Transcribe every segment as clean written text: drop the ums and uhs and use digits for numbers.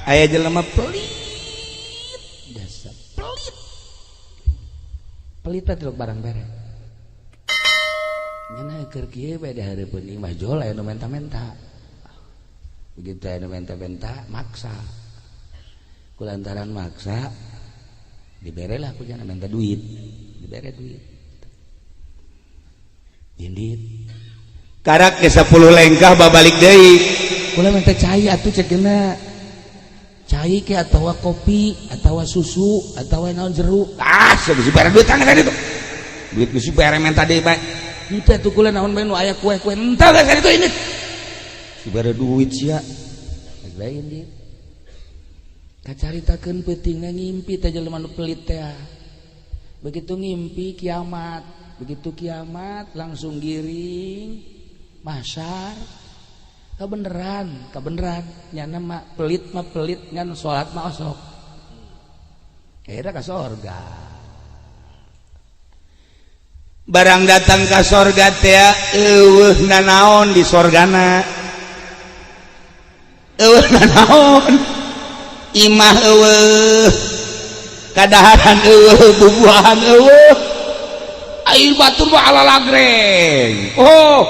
Aya jelema pelit jasa, pelit pelit teh barang bere nyana keur kieu bae dihareupeun imah jol aya nu menta-menta. Begitu aya nu menta-menta maksa, kulantaran maksa diberelah ku jana, minta duit dibere duit indit karak ke 10 lengkah babalik deui. Kula minta cai atuh, cek geuna cai ke atawa kopi atawa susu atawa naon jeruk. Ah, geus bare duit tangan tadi tuh, duit geus bare menta deui bae. Henteu atuh, kula naon bae nu aya kue-kue henteu geus itu ini si bare duit sia. Geus bae indit kacaritakeun peutingna ngimpi teh jelema nu pelit teh. Begitu ngimpi kiamat, begitu kiamat langsung giring mahsyar, kebeneran kebeneran nyana mah pelit mah pelit, ngan salat mah osok akhirnya ka sorga. Barang datang ka sorga teh eueuh nanaon di sorgana, eueuh nanaon, imah eueuh, kadaharan eueuh, bubuahan eueuh, ai batur mah ala lagreng. Oh,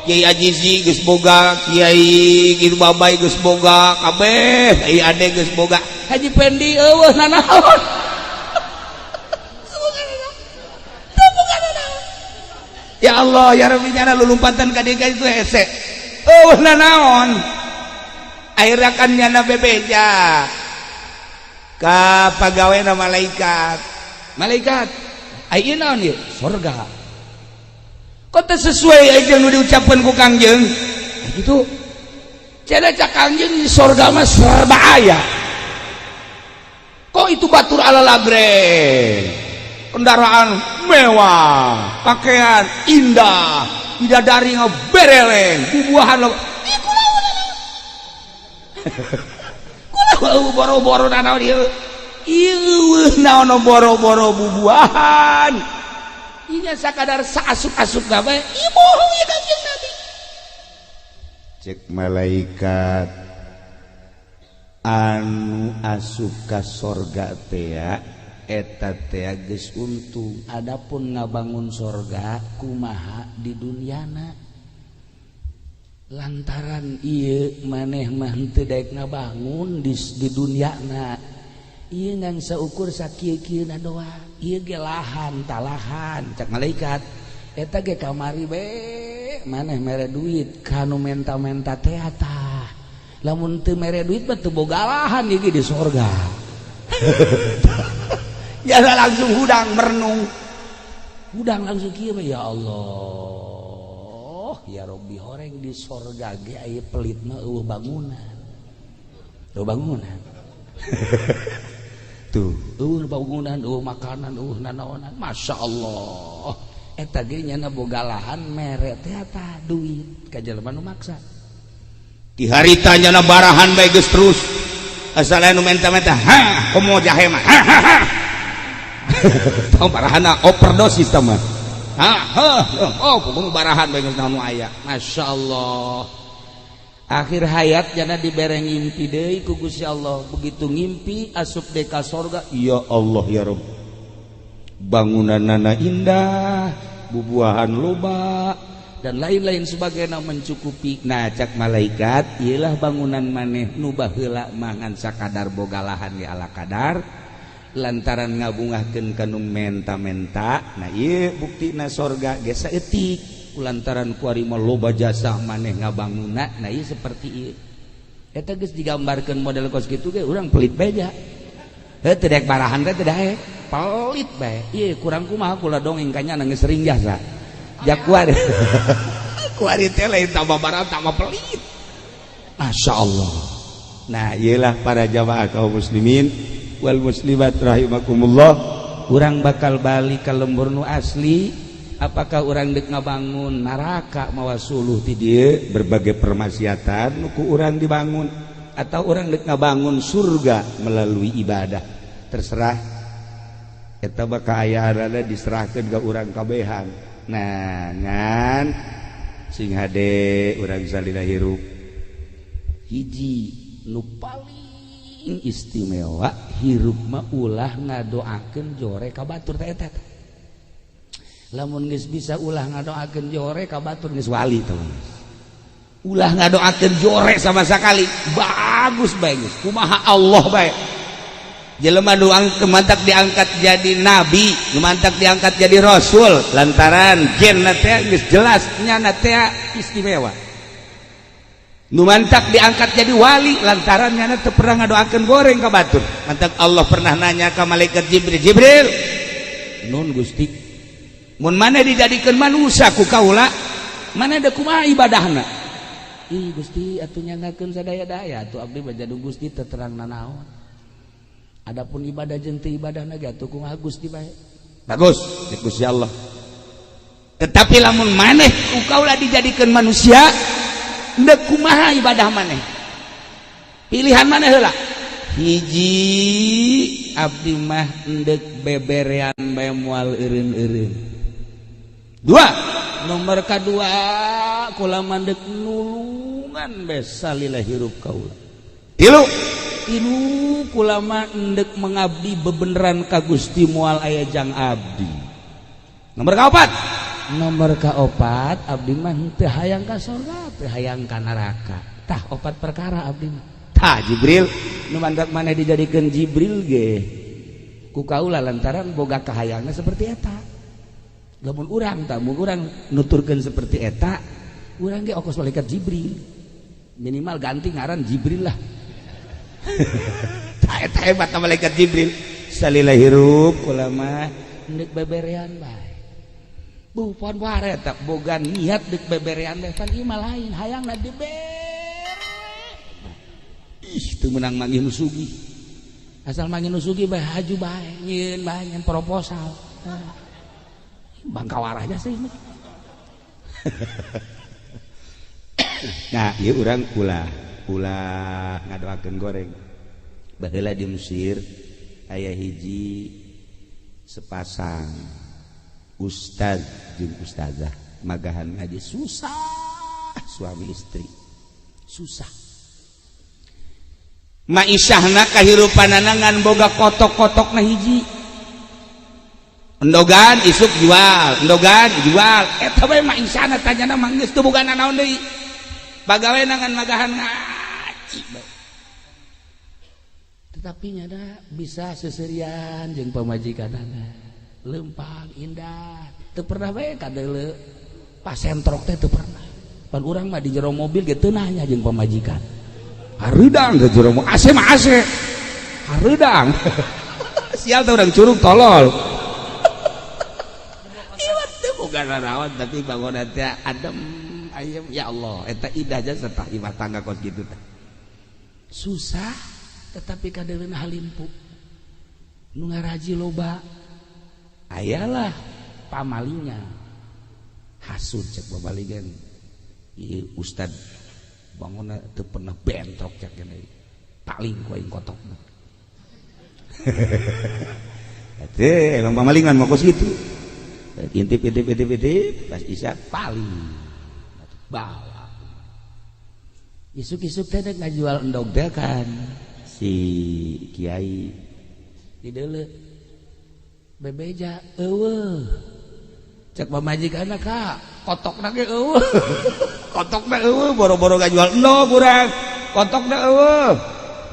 Kiai Ajizi geus boga, Kiai kitu Babai geus boga kabeh, ai ade geus boga. Haji Pendi eueuh nanaon. Ya Allah ya Rabbi, nyana lulumpatan ka dieu itu hese eueuh nanaon. Akhirnya kan nyana bebeja ka pagawena malaikat. Malaikat, ai naon ieu? Sorga. Kok teu sesuai aja nu diucapkeun ku Kangjeng? Gitu cenah cak Kangjeng di sorga mah serba aya, kok itu batur ala lagreng, kendaraan mewah, pakaian indah, bidadari bereleng, bubuahan lo. Kula boro-boro nanaon ieu, ieu naon boro-boro bubuahan. Inya sakadar saasup-asup bae, ieu bohong ieu Kangjeng Nabi. Cek malaikat, anu asup ka sorga teh eta teh geus untung. Adapun ngabangun sorga kumaha di duniana, lantaran ieu maneh mah henteu daek ngabangun di duniana, ieu ngan saukur sakieu-kieuna doa, ieu ge lahan talahan. Cak malaikat, eta ge kamari be maneh mere duit kanu menta-menta teh, tah lamun teu mere duit mah teu boga lahan ieu ge di sorga. Ya langsung hudang merenung, hudang langsung kieu, ya Allah ya Rabbi, horeng di sorga ge aya pelit mah eueuh bangunan, eueuh bangunan. Tuh eueuh bangunan, eueuh makanan, eueuh nanaonan. Masya Allah, eta ge nyana boga lahan mere teh tah duit ka jelema nu maksa. Di harita nyana barahan bae geus terus asal anu menta-menta, ha komo jahe mah, ha ha ha. Tong barahana overdosis tah mah. Ha ha, oh kudu barahan bae geus naon nu aya. Masya Allah, akhir hayat jana dibere ngimpi deui ku Gusti Allah. Begitu ngimpi asup deui ka sorga, ya Allah ya Rabb, bangunanana indah, bubuahan loba, dan lain-lain sebagainya mencukupi. Nah cak malaikat, iyalah bangunan maneh nu baheula mangan sakadar boga lahan ge ala kadar, lantaran ngabungahkeun kanu menta-menta. Nah ieu buktina sorga ge saeutik, lantaran kuari mah loba jasa maneh ngabangunna. Nah ieu seperti ieu eta geus digambarkeun model kos kitu ge urang pelit bae ja. Heuh, teu daek barahan teh, teu daek pelit bae ieu kurang kumaha kula dongeng ka nyana geus sering jasa ja kuari. Kuari teh lain tambah barahan tambah pelit. Masya Allah. Nah ieulah para jamaah kaum muslimin wal muslimat rahimakumullah, urang bakal balik ka lembur nu asli. Apakah urang dek ngabangun neraka mawa suluh ti dieu berbagai permaksiatan nu ku urang dibangun, atau urang dek ngabangun surga melalui ibadah? Terserah, eta bakal aya diserahkeun ka urang kabehan. Nah ngan sing hade urang salila hirup hiji nu paling Istimewa hirup mah ulah ngadoakeun jore ka batur teh eta. Lamun geus bisa ulah ngadoakeun jore ka batur geus wali teh. Ulah ngadoakeun jore sama sekali. Bagus bae geus. Kumaha Allah bae. Jelema nu mantak diangkat jadi nabi, nu mantak diangkat jadi rasul lantaran genna teh geus jelas nyana teh istimewa. Nu mantak diangkat jadi wali lantaran nyana teu pernah ngadoakeun goreng ka batur. Mantak Allah pernah nanya ka malaikat Jibril, "Jibril, nun Gusti, mun maneh dijadikeun manusia ku kaula, maneh deuk kumaha ibadahna?" Ih Gusti atuh nyangakeun sadaya-daya atuh abdi mah jadi Gusti teu terang nanaon. Adapun ibadah jeung teu ibadahna ge atuh kumaha Gusti bae. Bagus, cek Gusti Allah. Tetapi lamun maneh ku kaula dijadikeun manusia, deuk kumaha ibadah maneh? Pilihan maneh heula. Hiji abdi mah endek beberean bae moal eureun-eureun. Dua, nomor kadua kula mandek nulungan bae salila hirup kaula. Tilu, tilu kula mah endek mengabdi bebeneran ka Gusti moal aya jang abdi. Nomor kaopat, nomor kaopat abdi mah teu hayang ka sorga, teu hayang ka neraka. Tah opat perkara abdi mah. Tah Jibril, nu mantak maneh dijadikeun Jibril ge ku kaula lantaran boga kahayangna seperti eta. Lamun urang tah mun urang nuturkeun seperti eta, urang ge okos malaikat Jibril. Minimal ganti ngaran Jibril lah. Tah eta hebat malaikat Jibril. Salila hirup kula mah endek beberean bae. Bukan wae eta boga niat deuk beberean bae pan ieu mah lain hayangna dibere. Ih teu meunang manggih nu sugih. Asal manggih nu sugih bae haju bae nyieun bae nyen proposal. Bangka warahnya sih. Nah, ieu urang ulah ulah ngadoakeun goreng. Baheula di Mesir aya hiji sepasang ustaz jeung ustazah magahan ngaji susah, suami istri susah. Maisahna kahirupanana ngan boga kotok-kotokna hiji. Endogan isuk jual, endogan jual. Eta bae maisahna tanyana mah geus teu boga nanaon deui. Pagawe ngan magahan ngaji bae. Tetapi nyana bisa seserian jeung pamajikanana. Lempang indah, teu pernah bae kadeuleu pasentrok teh teu pernah. Pan urang mah di jero mobil ge teu nanya jeung pamajikan. Hareudang ke jero mobil, AC mah AC. Hareudang. Sial teh urang curug tolol. Iwat teu boga nanaon tapi bangunan teh adem ayem ya Allah eta indah jasa tah imah tangga kos kitu teh. Susah tetapi kadeuleuna halimpu. Nu ngaraji loba. Ayalah pamalinya. Hasud cek babaligan. Ieu ustad bangunna teu pernah bentrok cek gini. Paling ku aing kotokna. Teh emang pamalingan mah kos kitu. Intip intip intip intip pas isya paling bawa. Isuk-isuk teh dek ngajual endog teh kan si kiai di deuleu bebeja eueuh cek pamajikanna ka kotokna ge eueuh kotokna eueuh boro-boro ngajual endog urang kotokna eueuh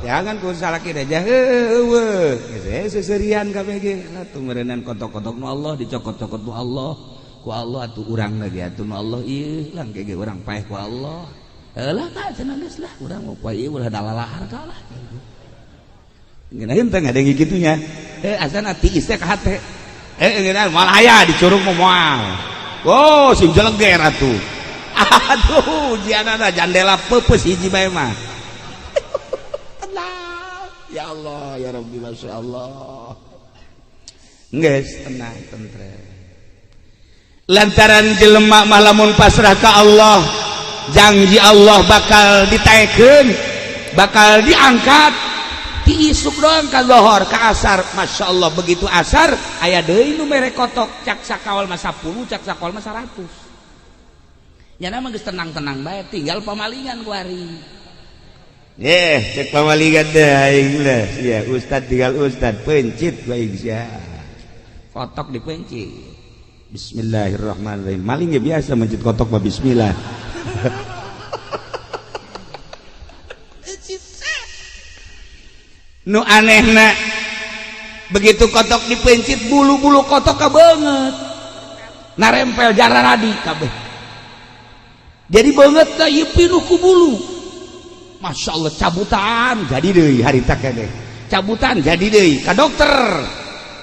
jangan ku salaki aja eueuh geus seserian kabeh ge atuh meureunnan kotok-kotok nu Allah dicokot-cokot nu Allah ku Allah atuh urang lagi atuh nu Allah ieu lang ge urang paeh ku Allah heulah ka cenah geus lah urang mau poe ieu ulah dalalahar ka lah ngeunaheun teh ngadenge kitunya asana tiis teh ka hate ngeunaheun moal aya dicurug mah moal oh sing jeleger atuh aduh ujianana jandela peupeus hiji bae mah tenang ya Allah ya Rabbi Masya Allah geus tenang tentrem lantaran jelema mah lamun pasrah ka Allah janji Allah bakal ditaekeun bakal diangkat ti isuk doang ka lohor ka asar Masya Allah begitu asar aya deui nu mere kotok cak sakawal mah 10 cak sakawal mah 100 nyana mah geus tenang-tenang bae tinggal pamalingan kuari. Yeh, cek pamaligan teh aing lah. Sia ustad tinggal ustad pencit baik sia. Kotok dipencit. Bismillahirrahmanirrahim. Maling ya biasa mencit kotok mah bismillah. Nu anehna begitu kotok dipencit bulu-bulu kotok kabeungeut. Narempel jararadi kabeh. Jadi beungeut teh ieu pinuh ku bulu. Masya Allah cabutan jadi deui harita keneh. Cabutan jadi deui ka dokter.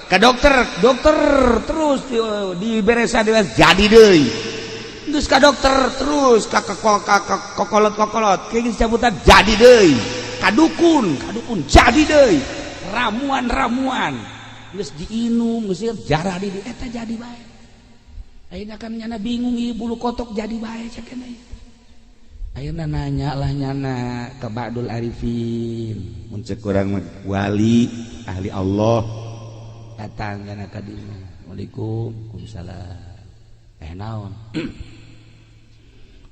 Ka dokter, dokter terus diberesan jadi deui. Geus ka dokter terus ka kokolot-kokolot kayak cabutan jadi deui. Ka dukun, ka dukun jadi deui. Ramuan-ramuan geus diinum geus jarah di eta jadi bae. Ayeuna kan nyana bingung ieu bulu kotok jadi bae cek keneh. Ayeuna nanya lah nyana ke Ba'dul Arifin mun cek urang wali ahli Allah datang nyana ka dieu. Assalamualaikum. Waalaikumsalam. Naon?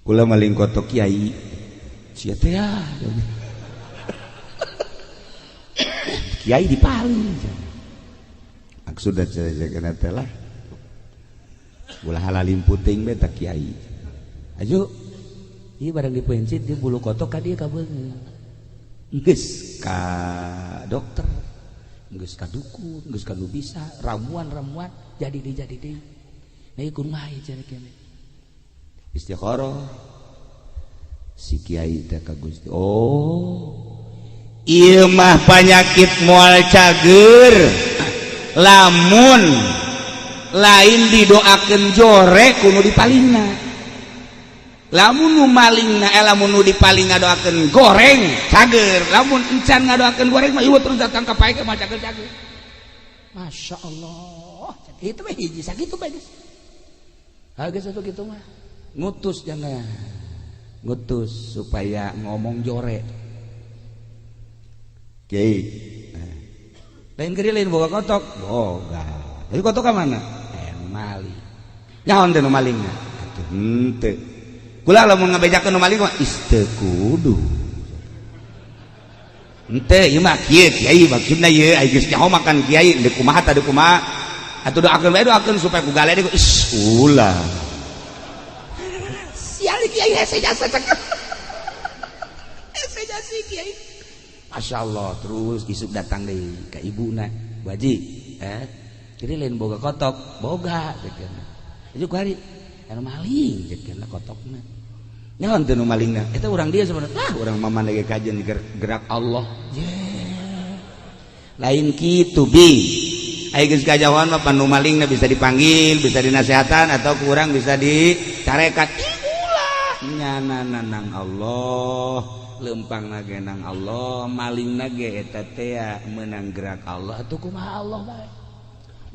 Kula maling kotok kiai. Sia teh ya. Kiai dipaling. Maksudna cenah teh lah. Ulah halalim puting bae tah kiai. Aju. Ieu barang dipencit di bulu kotok ka dieu kabeungeut. Geus ka dokter, geus ka dukun, geus ka nu bisa, ramuan-ramuan jadi deui jadi deui. Nah ieu kumaha ieu cenah kieu. Istikharah si kiai teh ka Gusti. Oh, ieu mah panyakit moal cager lamun lain didoakeun jore kudu dipalingna. Lamun nu malingna lamun nu dipaling ngadoakeun goreng cager, lamun encan ngadoakeun goreng mah ieu terus datang ka pae mah cager-cager. Masya Allah, itu mah hiji sakitu bae geus. Ha geus atuh kitu mah. Ngutus jangan. Ngutus supaya ngomong jore. Kiai. Lain kiri lain boga kotok. Boga. Jadi kotok ka mana? Maling. Nyaon teh nu malingna? Atuh henteu. Kula lamun ngabejakeun nu maling mah is teu kudu. Henteu ieu mah kieu kiai maksudna ieu ai geus nyaho makan kiai deuk kumaha tah deuk kumaha. Atuh doakeun bae doakeun supaya ku gale deui is ulah. Sial kiai hese jasa cek. Hese jasa kiai. Masya Allah terus isuk datang deui ka ibuna Bu Haji jadi lain boga kotok boga cek itu ku hari anu maling cek kotokna. Nyaon teu nu malingna eta urang dia sebenarnya ah urang mama lagi kajian gerak Allah. Yeah. Lain kitu bi. Ai geus kajahoan mah nu malingna bisa dipanggil, bisa dinasehatan atau kurang bisa dicarekan. Ulah nyana nang Allah, lempang ge nang Allah, malingna ge eta teh meunang gerak Allah atuh kumaha Allah bae.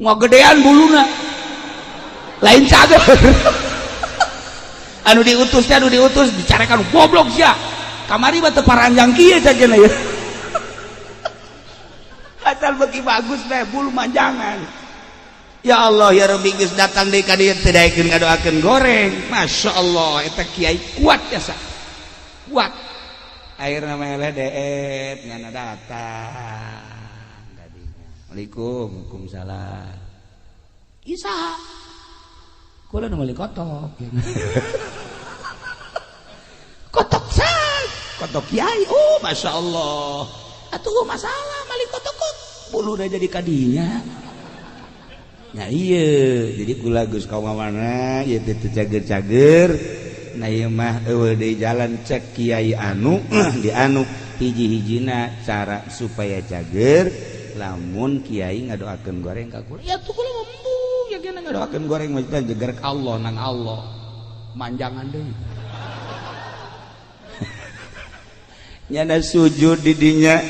Ngagedean buluna. Lain cager. Anu diutus teh anu diutus dicarekan goblok sia. Kamari mah teu paranjang kieu cageuna ieu. Asal beuki bagus teh bulu manjangan. Ya Allah ya Rabbi geus datang deui ka dieu teu daekeun ngadoakeun goreng. Masya Allah eta kiai kuat jasa. Kuat. Akhirna mah eleh deet ngana datang. Assalamualaikum. Waalaikumsalam. Isa. Kula nu meuli kotok. Kotok sah. Kotok kiai. Oh, Masya Allah. Atuh masalah mali kotok kok. Bulu udah jadi kadinya. Nah iya, jadi kula geus ka mana ieu teh teu cager-cager. Nah ieu mah eueuh deui jalan cek kiai anu di anu hiji-hijina cara supaya cager lamun kiai ngadoakeun goreng ka kula. Ya tuh kula mampu ya kena ngadoakeun goreng maksudna jeger ka Allah nang Allah. Manjangan deui. Nyana sujud di dinya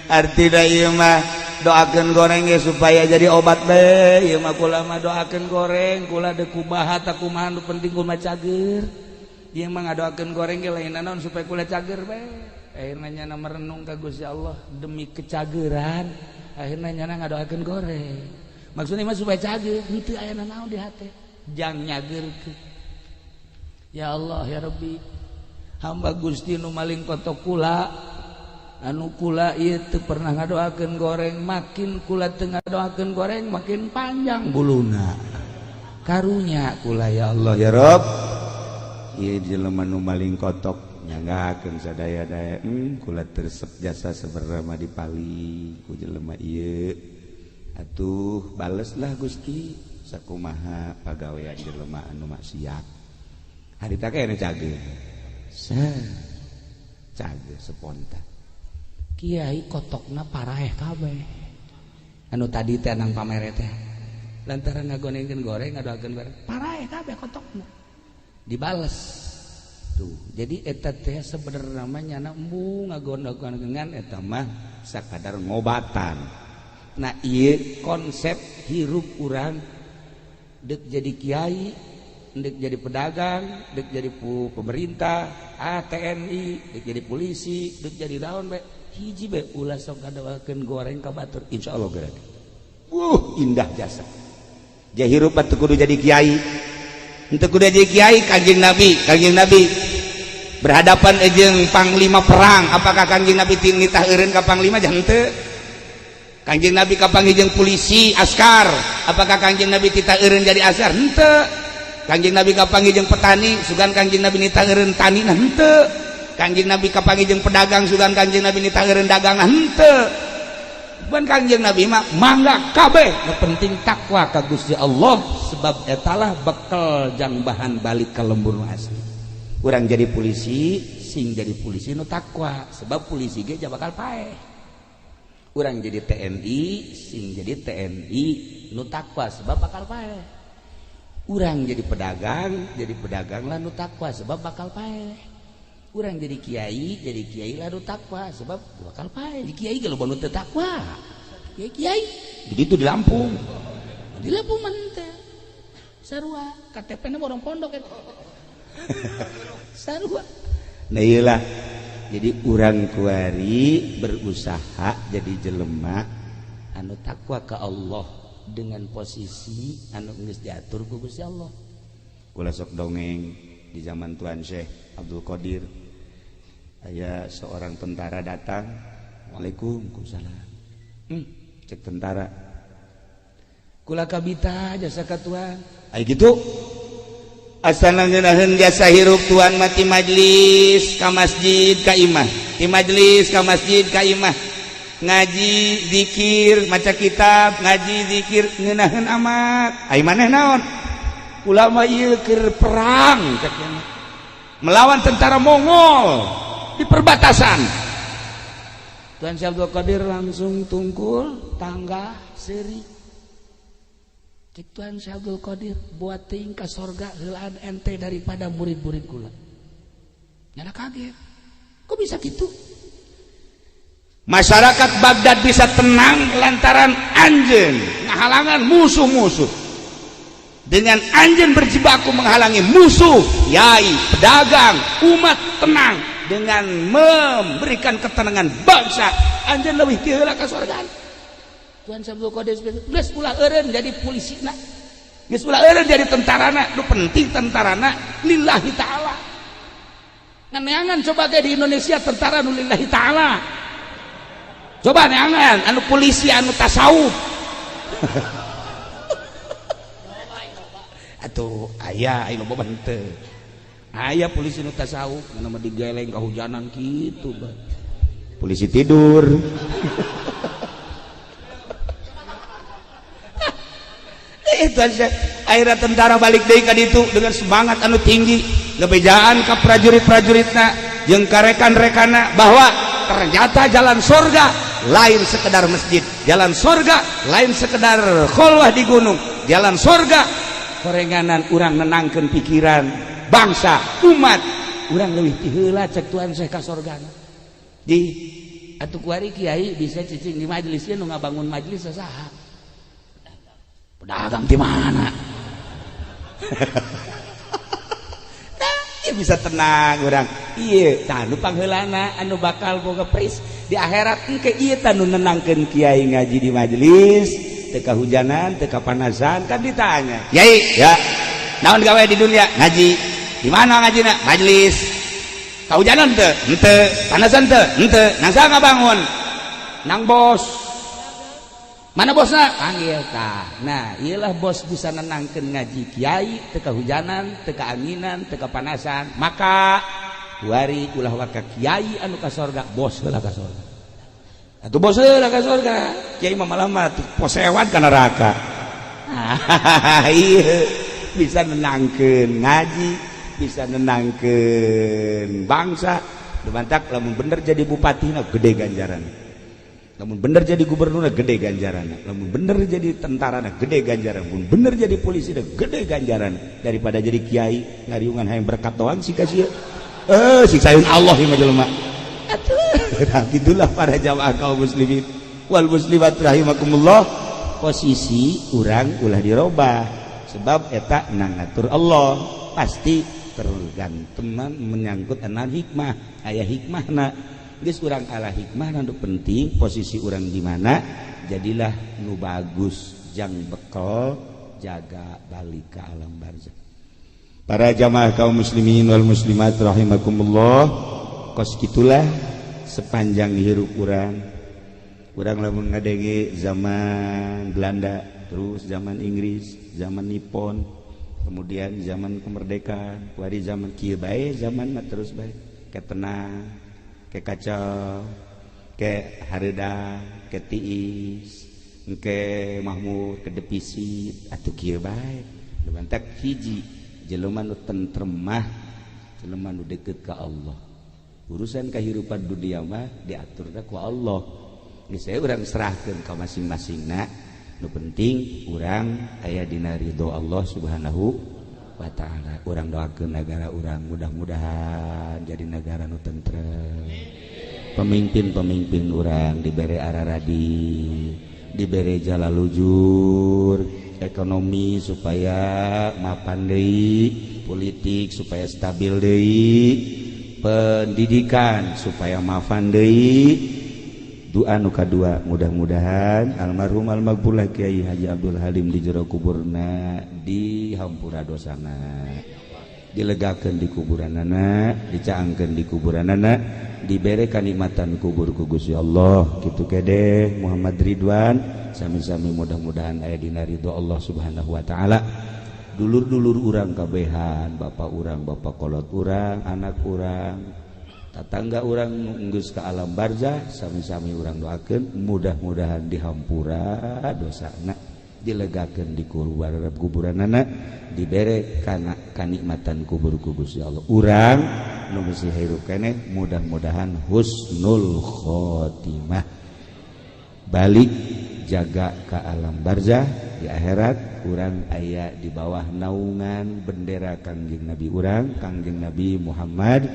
artina ieu mah doakeun goreng ge supaya jadi obat bae. Ieu mah kula mah doakeun goreng kula deuk kumaha ta kumaha nu penting kula cager. Ieu mah ngadoakeun goreng ge lain naon supaya kula cager bae. Akhirna nyana merenung ka Gusti Allah demi kecageran. Akhirna nyana ngadoakeun goreng. Maksudna mah supaya cager, henteu aya naon di hate. Jang nyageurkeun. Ya Allah ya Rabbi, hamba Gusti nu maling kotok kula Anu kula ieu teu pernah ngadoakeun goreng, makin kula teu ngadoakeun goreng makin panjang buluna. Karunya kula, ya Allah, ya Rob. Ieu jelema nu maling kotok nyanggakeun sadaya-daya. Kula teu resep jasa sebenarnya mah dipaling ku jelema ieu. Atuh baleslah, Gusti, sakumaha pagawean jelema anu maksiat. Harita kene cager. Cager spontan. Kiai kotokna paraeh kabeh. Anu tadi teh nang pamere teh. Lantaran ngagonengkeun goreng, ngadoakeun goreng, paraeh kabeh kotokna. Dibales. Tuh, jadi eta teh sebenarnya namanya nyana embung ngagonengkeun, eta mah sakadar ngobatan. Nah, ieu konsep hirup urang dek jadi kiai, dek jadi pedagang, dek jadi pemerintah, TNI, dek jadi polisi, dek jadi naon bae. Hiji bae, ulah sok ngadoakeun goreng ka batur, insyaallah geura. Indah jasa. Ja hirup teu kudu jadi kiai. Henteu kudu jadi kiai. Kanjeng Nabi, Kanjeng Nabi berhadapan jeung panglima perang, apakah Kanjeng Nabi nitah eureun ka panglima? Jangan teu. Kanjeng Nabi kapanggih jeung polisi askar, apakah Kanjeng Nabi titah eureun jadi askar? Henteu. Kanjeng Nabi kapanggih jeung petani, sugan Kanjeng Nabi nitah eureun tani? Nah, henteu. Kanjeng Nabi kapanggih jeung pedagang, sugan Kanjeng Nabi nitah eureun dagang? Henteu. Bukan, Kanjeng Nabi mah mangga kabeh, nu penting takwa ka Gusti Allah, sebab etalah bekal jang bahan balik ke lembur asli. Urang jadi polisi, sing jadi polisi nu takwa, sebab polisi ge bakal paeh. Urang jadi TNI, sing jadi TNI nu takwa, sebab bakal paeh. Urang jadi pedagang, jadi pedagang lah nu takwa, sebab bakal paeh. Urang jadi kiai, jadi kiai lah nu takwa, sebab bakal paeh. Di kiai kalau nu teu takwa, kiai kiai begitu di Lampung, di Lampung mah teh sarua KTP na orang pondok eta sarua. Nah, iyalah, jadi urang kuari berusaha jadi jelema anu takwa ke Allah dengan posisi anu geus diatur ku Gusti Allah. Kula sok dongeng di zaman Tuan Syekh Abdul Qadir, aya seorang tentara datang. Waalaikumsalam. Cek tentara, kula kabita jasa ka tuan. Ay gitu, asana ngeunaheun jasa hirup tuan mati majlis ka masjid ka imah, di majlis ka masjid ka imah, ngaji, zikir, maca kitab, ngaji, zikir, ngeunaheun amat. Ai maneh naon? Kula mah ieu keur perang, cek, melawan tentara Mongol di perbatasan. Tuan Syekh Abdul Qadir langsung tungkul tangga seri. Cek Tuan Syekh Abdul Qadir, buat ting ka sorga heulaan ente daripada murid-murid kula. Nyana kaget, kok bisa gitu? Masyarakat Baghdad bisa tenang lantaran anjeun ngahalangan musuh-musuh. Dengan anjeun berjibaku menghalangi musuh, yai, pedagang, umat tenang. Dengan memberikan ketenangan bangsa, anjeun lebih ti heula ka sorga. Tuan Syekh Abdul Qadir geus ulah eureun jadi polisi na, geus ulah eureun jadi tentarana, nu penting tentarana lillahi ta'ala. Neangan coba ke di Indonesia tentara nu lillahi ta'ala. Coba neangan anu polisi anu tasawuf. Atuh aya, aya loba henteu. Aya polisi nu tasawuf, mana mah digeleng kahujanan kitu ba. Polisi tidur. Itu aja. Akhirnya tentara balik deui ka ditu dengan semangat anu tinggi, ngebejaan ka prajurit-prajuritna jeung ka rekan-rekanna bahwa ternyata jalan sorga lain sekedar masjid, jalan sorga lain sekedar kholwah di gunung, jalan sorga korenganan urang nenangkeun pikiran bangsa umat urang leuwih ti heula, cek Tuhan saya, ka sorgana. Di atuh kuari kiai bisa cicing di majelis, nu ngabangun majelis saha? Pedagang di mana? Nah, bisa tenang urang. Iya, tah nu pangheulana anu bakal boga pris di akhirat engke ieu tah nu nenangkeun kiai ngaji di majelis teu kahujanan, teu kapanasan. Kan ditanya, "Yai, ya, naon gawe di dunia?" "Ngaji." "Di mana ngajina?" "Majelis." Kahujanan teu? Henteu. Panasan teu? Henteu. Nang ngabangun? Nang bos. Mana bosna? Panggil tah. Nah, iyalah bos bisa nenangkeun ngaji kiai teu kahujanan, teu kaanginan, teu kapanasan. Maka kuari ulah waka kiai anu ka sorga, bos heula ka sorga. Atuh bos heula ka sorga. Kiai mah malah mah posewan ka neraka. Iya, bisa nenangkeun ngaji, bisa nenangkeun bangsa. Lumantak lamun bener jadi bupati na gede ganjaran, lamun bener jadi gubernur na gede ganjaran, lamun bener jadi tentara na gede ganjaran, lamun bener jadi polisi na gede ganjaran daripada jadi kiai ngariungan hayang berkat doang sih kasih siksayun Allah yang jelema. Atuh, nah, gitulah para jamaah kaum muslimin wal muslimat rahimakumullah. Posisi urang ulah dirobah sebab eta nang ngatur Allah, pasti tergantung menyangkut anak hikmah, aya hikmahna geus urang ala hikmah. Nu penting posisi urang di mana, jadilah nu bagus jang bekal jaga balik ke alam barzah. Para jamaah kaum muslimin wal muslimat rahimakumullah, kos gitulah sepanjang hirup urang. Urang lamun ngadenge zaman Belanda, terus zaman Inggris, zaman Nippon, kemudian zaman kemerdekaan, kuari zaman kieu bae, zaman mah terus bae ke tenang, ke kacau, ke hareudang, ke tiis, ke mahmur, ke defisit. Atuh kieu bae. Mantak hiji jelema nu tentrem mah jelema nu deket ka Allah. Urusan kehidupan dunia mah diatur ku Allah, geus saya urang serahkeun ka masing-masingna. Nu penting urang aya dina ridho Allah Subhanahu wa ta'ala. Urang doakeun negara urang mudah-mudahan jadi negara nu tentrem, pemimpin-pemimpin urang dibere araradi, dibere jala lujur, ekonomi supaya mapan deui, politik supaya stabil deui, pendidikan supaya mapan deui. Doa nu kadua, mudah-mudahan almarhum almaghfurlah Kiai Haji Abdul Halim di jero kuburna dihampura dosana, dilegakeun di kuburanana, dicaangkeun di kuburanana, dibere kanikmatan kubur ku Gusti Allah. Kitu kede Muhammad Ridwan sami-sami mudah-mudahan aya dina ridho Allah Subhanahu wa taala. Dulur-dulur urang kabehan, bapak urang, bapak kolot urang, anak urang, tatangga urang geus ka alam barzah, sami-sami urang doakeun mudah-mudahan dihampura dosana, dilegakeun di kuburanana, dibere kana kanikmatan kubur ku Gusti Allah. Urang nu masih hirup keneh mudah-mudahan husnul khotimah, balik jaga ke alam barzah di akhirat urang aya di bawah naungan bendera Kangjeng Nabi urang, Kangjeng Nabi Muhammad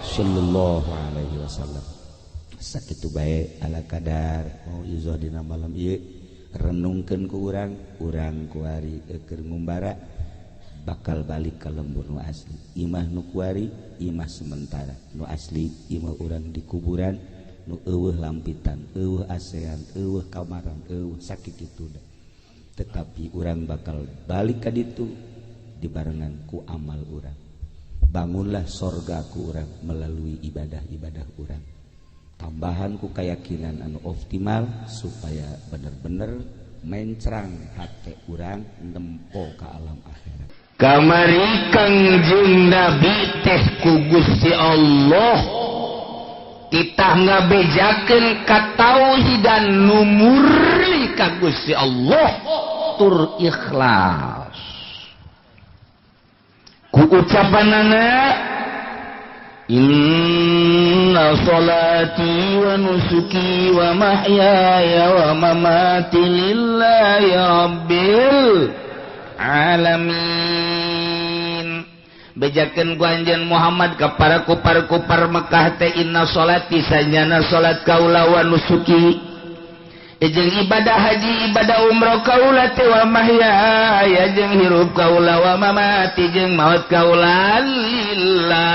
sallallahu alaihi wasallam. Sakitu bae ala kadar mauizah dina malam ieu. Renungkeun ku urang, urang kuari keur ngumbara bakal balik ka lembur nu asli. Imah nu kuari imah sementara, nu asli imah urang di kuburan nu eueuh lampitan, eueuh asean, eueuh kamaran, eueuh sakit itu. Tetapi urang bakal balik ka ditu dibarengan ku amal urang. Bangunlah sorga ku urang melalui ibadah-ibadah urang, tambahan ku keyakinan anu optimal supaya bener-bener mencrang hati urang nempo ke alam akhirat. Kamari Kangjeng Nabi teh ku Gusti Allah titah ngabejakeun katauhidan nu murni ka Gusti Allah tur ikhlas ku ucapanana, "Inna salati wa nusuki wa mahyaya wa mamati lillahi rabbil alamin." Bejakeun ku anjeun Muhammad ka para kupar-kupar Mekah teh, "Inna salati," sanyana salat kaula, "wa nusuki," jeung ibadah haji, ibadah umroh kaula teh, "wa mahyaya," jeung hirup kaula, "wa mamati," jeung maut kaula, "lillah,"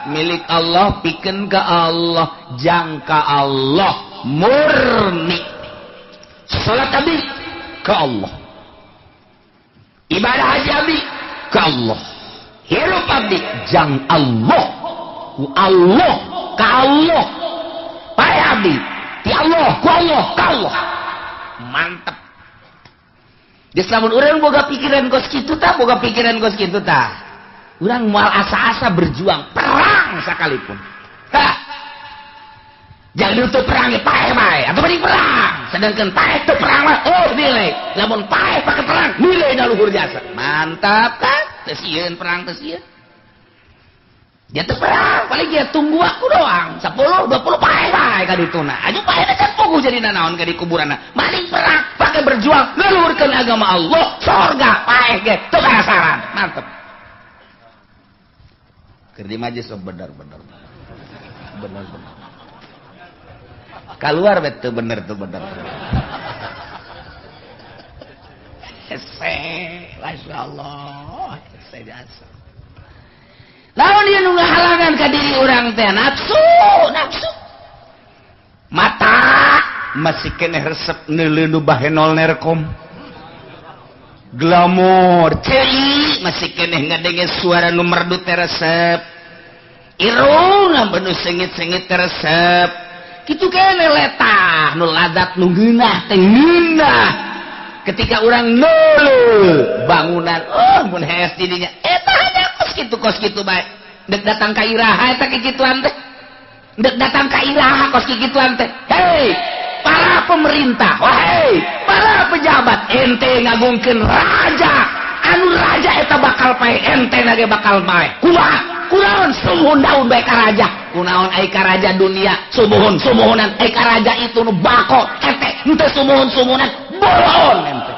milik Allah, pikeun ka Allah, jangka Allah murni. Salat abdi ka Allah, ibadah haji abdi ka Allah, hirup abdi jang Allah. ku Allah ka Allah pae abdi ti Allah ku Allah ka Allah mantep. Geus lamun urang boga pikiran kos kitu tah, boga pikiran kos kitu tah, urang moal asa-asa berjuang perang sekalipun. Hah. Jangan untuk perang ya pae bae atau mending perang. Sedangkan pae teu perang mah oh nilai. Lamun pae pake perang nilai na luhur jasa. Mantap kan? Teu sieun perang teu sieun. Dia teu perang, paling dia tunggu aku doang. 10 20 pae bae ka dituna. Aju pae teh puguh jadi nanaon ka di kuburanna. Mending perang pake berjuang ngeluhurkeun agama Allah, sorga pae ge teu karasaran. Mantap. Keur di majelis bener-bener. Bener-bener. Keluar betul bener tuh bener. Hese, masya Allah, hese jasa. Lawan dia nunggu halangan ke diri orang teh nafsu, nafsu. Mata masih keneh resep neuleuh nu bahenol nerkom. Glamor, ceri masih keneh ngadenge suara nu merdu teh resep. Irung nu sengit-sengit teh resep. Kitu kene letah nu ladat nu ngeunah teh ngeunah. Ketika urang neuleuh bangunan, oh mun hees di dinya eta hanya kos kitu bae. Dek datang ka iraha eta kikituan teh. Dek datang ka iraha kos kikituan teh. Hei, para pemerintah, wahai para pejabat, ente ngagungkeun raja. Anu raja eta bakal pae, ente nage bakal pae. Kumaha? Kunaon sumuhun daun bae ka raja? Kunaon ai ka raja dunia? Sumuhun sumuhunan ai ka raja itu nu bako ente henteu sumuhun sumuhunan bolon ente.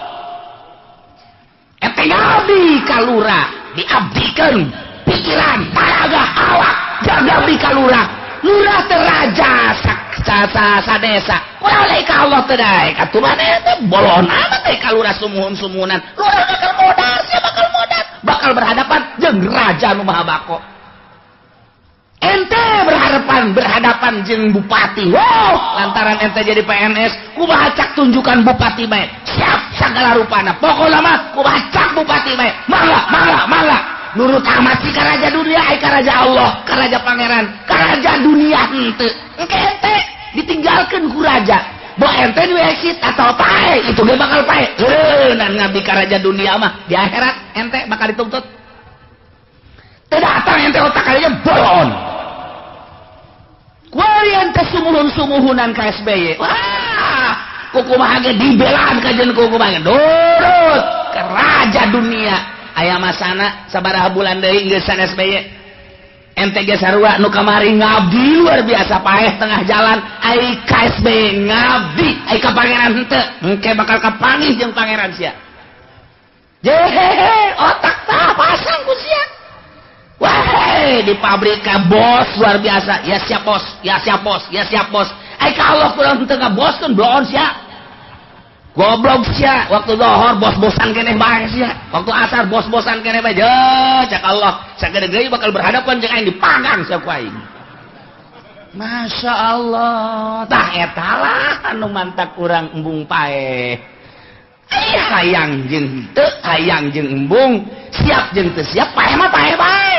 Ente ngabdi ka lurah, diabdikeun pikiran, taraga, awak, jagabdi ka lurah. Lurah teh raja sa desa. Kunaon ai ka Allah teh daek? Atuh maneh teh bolon amat ai ka lurah sumuhun-sumuhunan. Lurah bakal modar, sia bakal modar, bakal berhadapan jeung raja nu maha bako. Ente berhadapan jeung bupati. Wow, lantaran ente jadi PNS, kumaha cak tunjukan bupati bae. Siap sagala rupana. Pokona mah kumaha cak bupati bae. Mangga, mangga, mangga. Nurut amat sih ka raja dunia, ai ka raja Allah, ka raja pangeran, ka raja dunia henteu. Engke ente ditinggalkeun ku raja. Bo ente nu exit atau pae, itu ge bakal pae. Heunan ngabdi ka raja dunia mah di akhirat ente bakal dituntut. Teu datang ente otak kalinya bolon. Kuari ente sumuhun-sumuhunan ka SBY. Wah, kukumaha ge dibelaan ka jeung kukumaha ge nurut ka raja dunia. Aya masana sabaraha bulan deui geus SBY. Ente ge sarua nu kamari ngabdi luar biasa paeh tengah jalan ai ka SBY ngabdi ai ka pangeran henteu. Engke bakal kapanggih jeung pangeran sia. Jehehe, otak tah pasang ku sia. Wah, di pabrik ka bos luar biasa. Ya siap bos, ya siap bos, ya siap bos. Ai ka Allah kurang henteu ngaboskeun bloon sia. Goblok sia, waktu lohor bos-bosan keneh bae sia. Waktu asar bos-bosan keneh bae. Je, cak Allah, sagede deui bakal berhadapan jeung aing dipanggang sia ku aing. Masya Allah, tah eta lah anu mantak urang embung paeh. Ai hayang jeung henteu, hayang jeung embung, siap jeung teu siap, paeh mah paeh bae.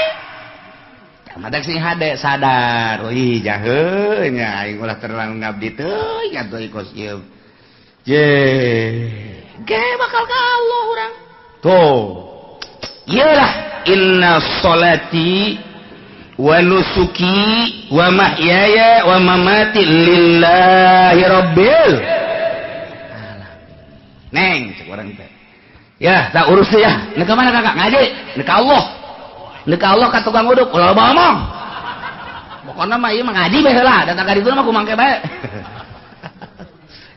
Matak sing hade sadar, ih jaheul nya aing ulah terlalu ngabdi teuing atuh kos ieu. Je, ge bakal ka Allah urang. Tuh. Iyalah inna sholati wa nusuki wa mahyaya wa mamati lillahi rabbil alamin. Neng cek urang teh. Ya, tak urus ya. Nek ka mana kakak? Ngaji. Nek ka Allah. Nek ka Allah ka tukang uduk ulah loba omong. Pokona mah ieu mah ngaji bae heula, datang ka ditu mah kumangke bae.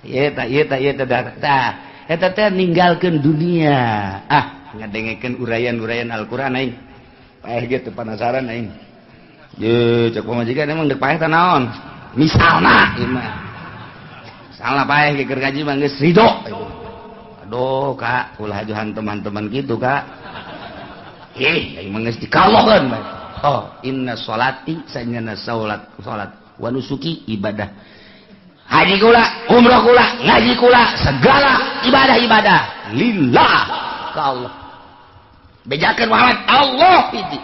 Ieu tah, ieu tah, ieu tah, tah. Eta teh ninggalkeun dunia. Ah, ngadengekeun uraian-uraian Al-Qur'an aing. Paeh ge teu penasaran aing. Ye, cek pamajikan emang deuk paeh teh naon? Misalna ieu mah. Misalna paeh ge keur ngaji mah geus ridho. Aduh, Kak, ulah aju hantem-hanteman kitu, Kak. Ih, aing mah geus dikalohkeun bae. Oh, inna sholati sanyana salat salat wa nusuki ibadah. Haji kula, umroh kula, ngaji kula, segala ibadah-ibadah lillah ka Allah. Bejakeun Muhammad Allah hiji.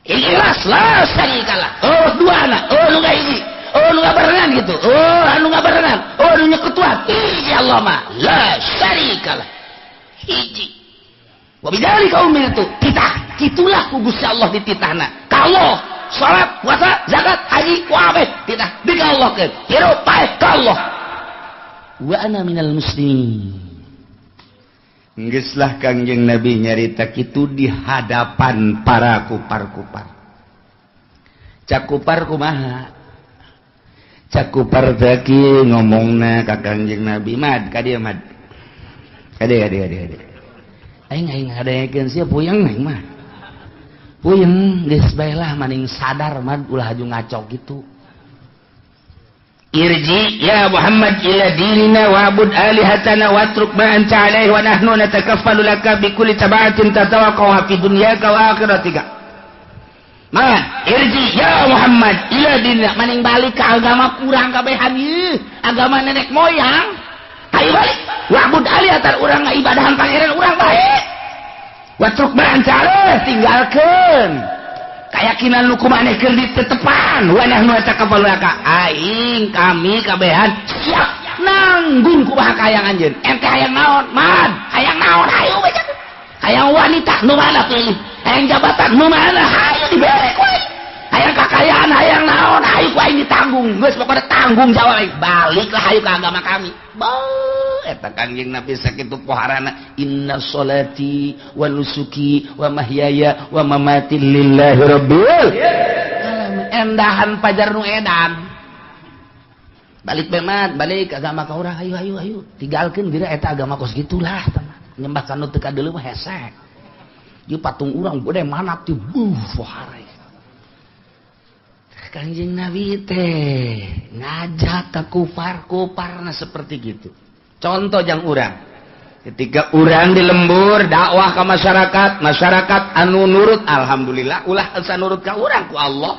Ikhlas la syarikalah. Oh dua anak, oh nu hiji, oh nu ngabarengan gitu, oh anu ngabarengan, oh nu nyekutuan. Hiji Allah mah la syarikalah. Hiji. Wa bidzalika umirtu. Titah, kitulah ku Gusti Allah dititahna. Ka Allah, salat, puasa, zakat, haji, kabeh titah dikallahkeun. Hirup paeh ka Allah. Wa ana minal muslimin. Geuslah Kangjeng Nabi nyarita kitu di hadapan para kupar-kupar. Cak kupar kumaha? Cak kupar teh ngomongna ka Kangjeng Nabi, mad ka dieu mad. Ka dieu ka dieu ka dieu. Aing aing ngadengekeun sia puyeng aing mah. Puyeng geus bae lah maning sadar mad ulah haju ngaco kitu. Irji ya Muhammad ila dinina wa'bud alihatana watruk ma anta alaihi wa nahnu natakaffalu laka bi kulli tabatin tatawaqqa fi dunyaka wa akhiratika. Ma irji ya Muhammad ila dinina, maning balik ke agama kurang kabehan ieu, agama nenek moyang. Hayu balik wa'bud alihatan, urang ngaibadahan pangeran urang bae. Watruk ma anta alaihi, tinggalkeun keyakinan lu kumaneh keur ditetepan. Wa nahnu natakaffalu laka, aing kami kabehan siap nanggung kumaha kahayang anjeun. Ente hayang naon mad, hayang naon hayu bae, hayang wanita nu mana pilih, hayang jabatan nu mana hayu dibere ku aing, hayang kakayaan hayang naon hayu ku aing ditanggung. Geus pokona tanggung jawab aing, baliklah hayu ka agama kami. Eta Kangjeng Nabi sakitu poharana, inna sholati wa nusuki wa mahyaya wa mamati lillahi rabbil alamin. Endahan pajar nu edan. Balik bae mat, balik agama ka urang, hayu hayu hayu. Tinggalkeun geura eta agama kos gitulah teman. Nyembah ka nu teu kadeuleu mah hese. Ieu patung urang gede mana ti buh pohara. Kangjeng Nabi teh ngajak ka kupar-kuparna seperti gitu. Contoh jang urang, ketika urang di lembur dakwah ke masyarakat, masyarakat anu nurut alhamdulillah, ulah asa nurut ka urang ku Allah.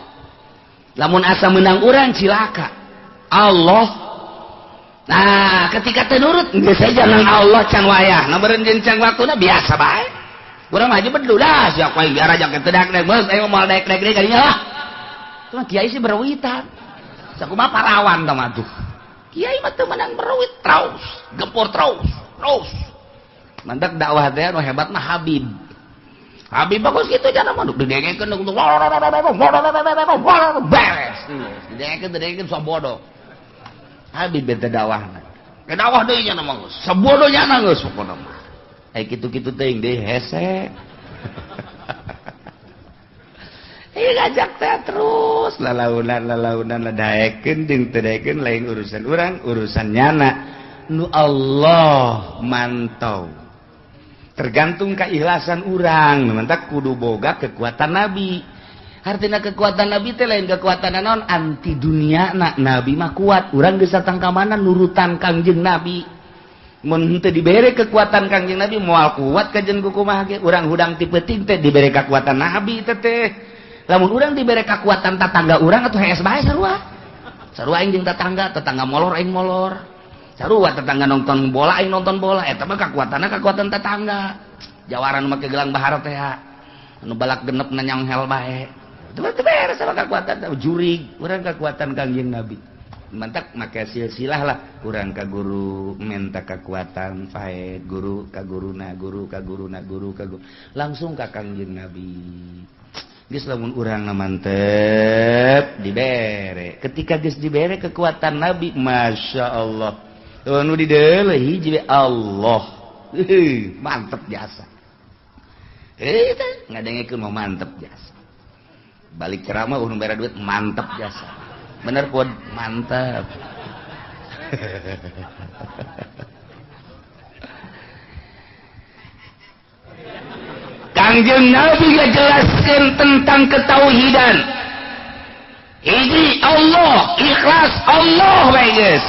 Lamun asa menang urang cilaka Allah. Nah, ketika teu nurut geus saja nang Allah can wayah, na beureun jeung can waktuna biasa bae. Urang mah bedul lah sia ku aing biar aja teu daek geus aing moal daek-daek deui ka dinya lah. Cuma kiai sih berwitan. Sakumaha parawan tah mah tuh. Kiai mah teu menang beruit terus, gempur terus, terus. Mantak dakwah teh nu hebat mah Habib. Habib bagus kitu jana mah didengekeun beres. Didengekeun didengekeun sabodo. Habib bete dakwahna. Ke dakwah deui nya mah geus. Sabodo nya geus pokona mah. Ai kitu-kitu teuing deui hese. Ngajak teh terus lalaunan lalaunan ladaekeun jeung teu daekeun lain urusan urang, urusan nyana nu Allah mantau. Tergantung keikhlasan urang, mantak kudu boga kekuatan Nabi. Artina kekuatan Nabi teh lain kekuatan naon anti dunia na. Nabi mah kuat, urang geus datang ka mana nurutan Kangjeng Nabi. Mun teu dibere kekuatan Kangjeng Nabi moal kuat kajen kumaha ge. Urang hudang ti peuting teh dibere kekuatan Nabi teh teh. Lamun urang dibere kekuatan tatangga urang atuh hees bae sarua. Sarua aing jeung tatangga, tetangga molor aing molor. Sarua tetangga nonton bola aing nonton bola, eta mah kekuatanna kekuatan tetangga. Jawaran make gelang bahar teh anu balak genep nanyang hel bae. Itu mah teu beres sama kekuatan jurig, urang kekuatan Kangjeng Nabi. Mantak make silsilah lah, urang ka guru minta kekuatan faed, guru ka guruna, guru ka guruna, guru ka guru. Langsung ka Kangjeng Nabi. Geus lamun urang mantep dibere. Ketika geus dibere kekuatan Nabi, Masya Allah. Nu dideuleuh hiji Allah. Mantep jasa. Teh ngadengekeun mah mantep jasa. Balik ceramah nu mere duit mantep jasa. Bener pun mantep. Kangjeng Nabi ngajelaskeun tentang ketauhidan. Hiji Allah, ikhlas Allah bae geus.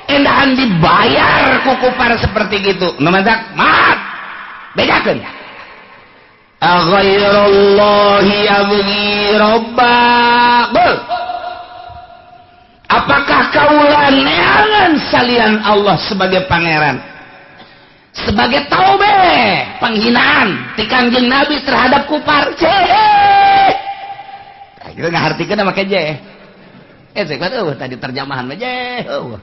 Endahan dibayar ku kupar seperti gitu. Nu mantak mat. Bedakeun. Aghairallahi abghi rabba. Apakah kaulah neangan salian Allah sebagai pangeran? Sebagai taube penghinaan ti Kangjeng Nabi terhadap kupar. Kita ngahartikeun make je. Hese kan eueuh tadi terjemahan mah je eueuh.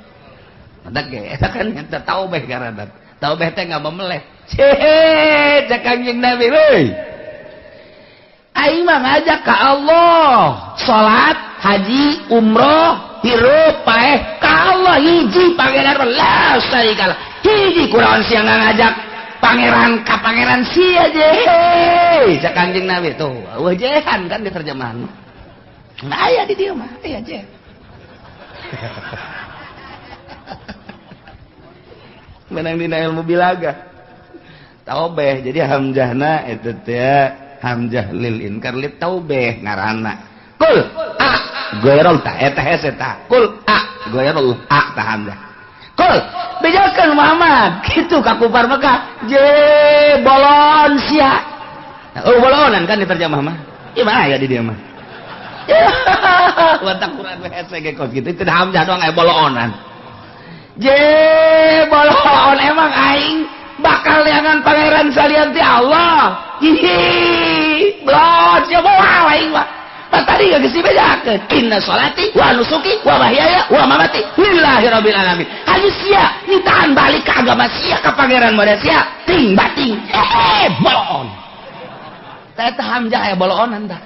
Matak ge eta kan eta taubeh ngaranna. Taubeh teh ngamemeleh. Ceh, cek Kangjeng Nabi euy. Aing mah ngajak ka Allah, salat, haji, umroh, hirup, paeh ka Allah hiji pangeran la syarikalah. Hiji kurawan sia ngajak pangeran ka pangeran sia je. Cek Kangjeng Nabi tuh, eueuh jehan kan di terjemahan. Nah, aya di dieu mah, aya je. Menang dina ilmu bilaga. Taubeh, jadi hamzahna eta teh hamzah lil inkar lit taubeh ngaranna. Kul a ghairul ta eta hese ta. Kul a ghairul a ta hamzah. Kul bejakeun Muhammad kitu ka kufar Mekah je bolon sia. Oh bolonan kan diterjemah mah. Ieu mah aya di dieu mah. Watak Quran hese ge kos kitu teu hamzah doang aya boloonan. Je bolon emang aing bakal neangan pangeran salian ti Allah. Hihi, blon sia moal aing mah. Tadi geus dibejakeun inna sholati wa nusuki wa mahyaya wa mamati lillahi rabbil alamin. Hayu sia nitahan balik ka agama sia ka pangeran model sia ting bating. Bolon. Eta hamzah aya boloonan tah.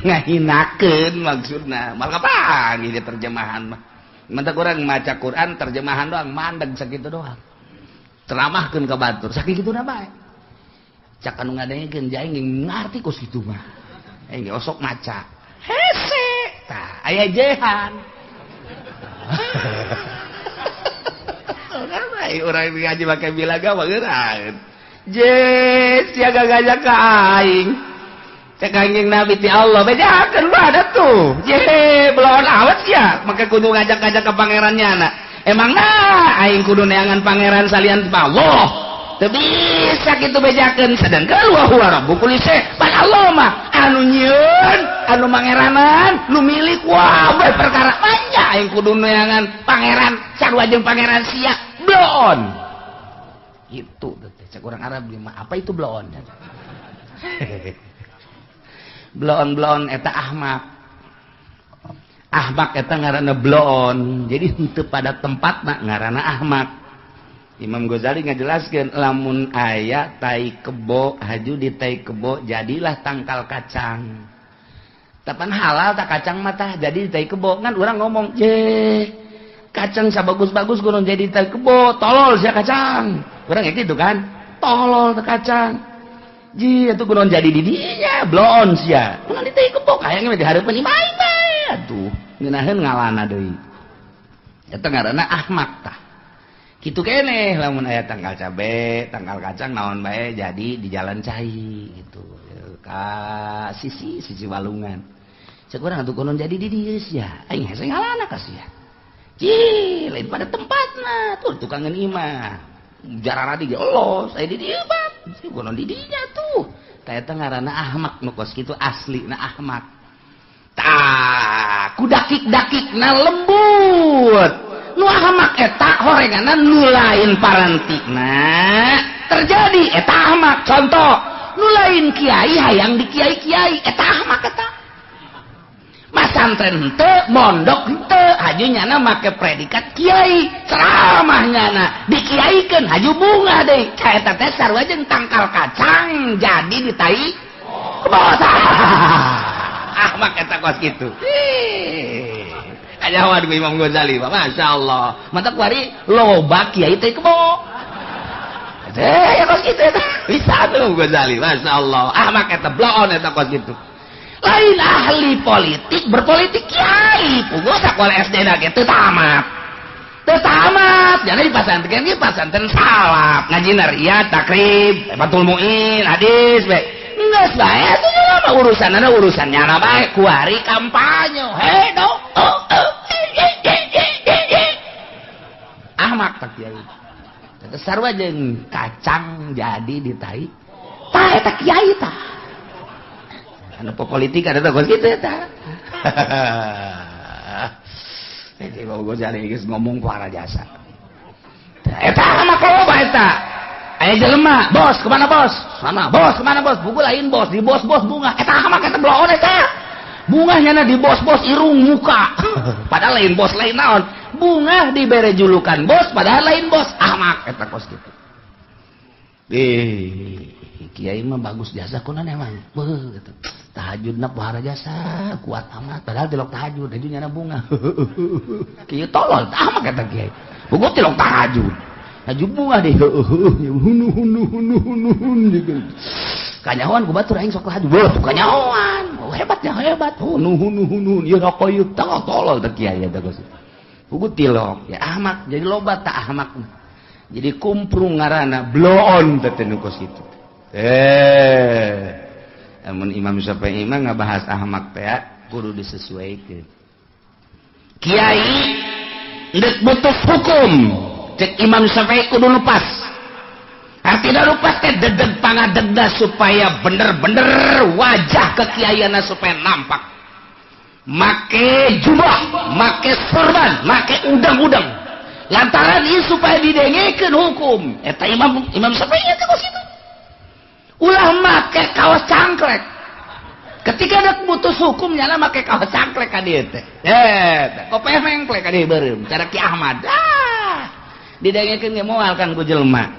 Ngahinakeun maksudna. Mal kapan ieu terjemahan mah. Mantap orang maca Quran terjemahan doang mandeg sakitu doang. Ceramahkeun ka batur sakituna bae. Cak anu ngadengekeun jaing ngarti kos kitu mah. Aing ge osok maca. Hese tah aya jehan. Urang urang ngaji make bilaga mah geuraan. Je sia gagajak ka aing. Cek Kangjeng Nabi ti Allah bejakeun bae tuh. Je belon awet sia make kudu ngajak-ngajak ka pangerannya na. Emang nah aing kudu neangan pangeran salian Allah. Teu bisa kitu bejakeun sedangkan wa huwa rabbu kulli syai. Pan Allah mah anu nyieun, anu mangeranan, nu milik wae perkara banyak aing kudu neangan pangeran sarua jeung pangeran sia. Bloon. Itu teh cek urang Arab mah apa itu bloon? Bloon-bloon eta ahmak. Ahmak eta ngaranna bloon. Jadi henteu pada tempatna ngaranna ahmak. Imam Ghazali ngajelaskeun lamun aya tai kebo haju di tai kebo jadilah tangkal kacang. Tapan halal tak kacang mah tah jadi di tai kebo. Kan urang ngomong, "Je, kacang sabagus-bagus kudu jadi tai kebo, tolol sia kacang." Urang kayak gitu kan? Tolol teh kacang. Ji itu kunaon jadi di dinya bloon sia. Kunaon di tai kebo hayang mah dihareupeun imah bae atuh. Ngeunaheun ngalana deui. Eta ngaranna ahmak tah. Kitu keneh lamun aya tangkal cabe, tangkal kacang naon bae jadi di jalan cai gitu. Ka sisi sisi walungan. Cek urang atuh kunaon jadi di dieu sia. Aing hese ngalana ka sia. Ji, lain pada tempatna tuh tukangan imah. Jararadi ge los aya di dieu bab. Kunaon di dinya tuh. Tah eta ngaranna ahmak nu kos kitu aslina ahmak. Tah, ku dakik-dakikna lembut. Nu ahmak eta horenganna nu lain parantikna. Terjadi eta ahmak. Contoh, nu lain kiai hayang di kiai-kiai eta ahmak eta. Masantren henteu, mondok henteu, haju nyana make predikat kiai, ceramah nyana dikiaikeun haju bunga deui. Ka eta teh sarua jeung tangkal kacang jadi di tai kebo. Ahmak eta kos kitu. Ajawan ku Imam Ghazali, Masya Allah. Mantap kuari loba kiai teh kebo. Teh ya kos kitu eta. Bisa tuh Ghazali, Masya Allah. Ahmak eta bloon eta kos kitu. Lain ahli politik berpolitik kiai puguh sakola SD na ge teu tamat. Teu tamat, jadi di pasantren ge pasantren salaf, ngaji nariyah, takrib, Fathul Muin, hadis bae. Geus bae atuh mah urusanna urusan nyana bae kuari kampanye. He do. Ahmak tak kiai. Teu sarua jeung kacang jadi di tai. Tah eta kiai tah. Anu politik ada tuh gitu eta. Jadi Imam Ghazali geus ngomong para jasa. Eta mah loba eta. Aya jelema, bos kemana bos? Sana, bos kemana bos? Buku lain bos, di bos-bos bunga. Eta mah eta bloon eta. Bungah nyana di bos-bos irung muka. Padahal lain bos lain naon. Bungah dibere julukan bos padahal lain bos. Ahmak eta kos kitu. Kiai mah bagus jasa kunan emang. Beuh gitu. Tahajudna pohara jasa kuat amat padahal tilok tahajud aju nyana bunga. Kieu tolol ahmak eta kiai. Buku tilok tahajud. Aju bunga deh. Hunu hunu hunu hunu hunu. Kanyahoan ku batur aing sok tahajud. Beuh kanyahoan. Oh, hebatnya hebat. Hunu hunu hunu ieu rokok ieu tolol teh kiai eta geus. Buku tilok ya ahmak jadi loba tak ahmak. Jadi kumprung ngaranna bloon teh nu kos kitu. Amun Imam Syafi'i mah ngabahas ahmak teh kudu disesuaikeun. Kiai ndek butuh hukum cek Imam Syafi'i kudu lupas. Artinya lupas teh dedeg pangadegna supaya bener-bener wajah kekiaianna supaya nampak. Make jubah, make sorban, make udang-udang. Lantaran ieu supaya didengekeun hukum. Eta Imam Syafi'i teh kos kitu. Ulah make kaos cangklek. Ketika ada putus hukum nyala make kaos cangklek ka dieu teh. Kopeh mengklek ka dieu beureum cara Ki Ahmad. Ah, didengekeun ge moal kan ku jelema.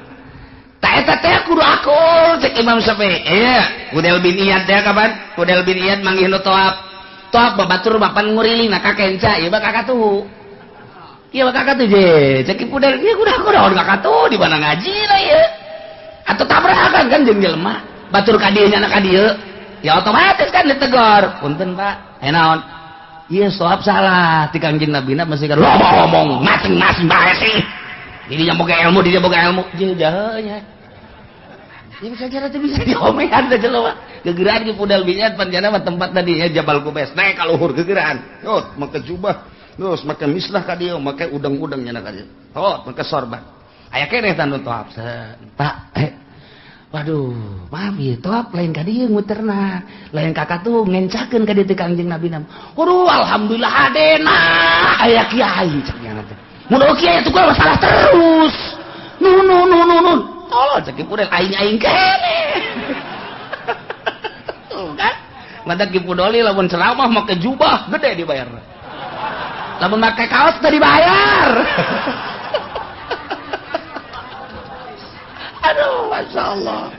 Ta eta teh kudu akur cek Imam Syafi'i. Iya, Fudel bin Iyad teh kapan? Fudel bin Iyad manggih nu toap. Toap babatur bapan nguriling na ka kenca, ieu mah kakatuh. Ieu mah kakatuh je. Cek Fudel ieu kudu akur naon kakatuh di mana ngaji lah ieu. Atau tabrakan kan jeung jelema batur ka dieu nyana ka dieu ya otomatis kan ditegor punten Pak naon ieu soap salah ti Kangjeng Nabina mesti kan loba ngomong masing-masing bae sih dinya boga ilmu dinya boga ilmu jeung jahenya ya bisa cara teh bisa diomean teh jelema gegeraan ki Pudel bin Iyad panjana mah tempat tadi ya Jabal Kubes naik ka luhur gegeraan yot make jubah terus make mislah ka dieu make udang-udang nyana ka dieu hot make sorban aya keneh tanu toap Pak waduh maaf ieu toap lain ka dieu muterna lain kakak tuh ngencakeun ka dieu teh Kangjeng Nabi nam waduh alhamdulillah hadena aya kiai cek nyana teh mun kiai atuh masalah terus nun nun nun nun tolol cek Ki Pudel aing-aing keneh tuh kan mata Ki Pudoli lamun ceramah make jubah gede dibayar lamun make kaos teu dibayar. Aduh, Masya Allah.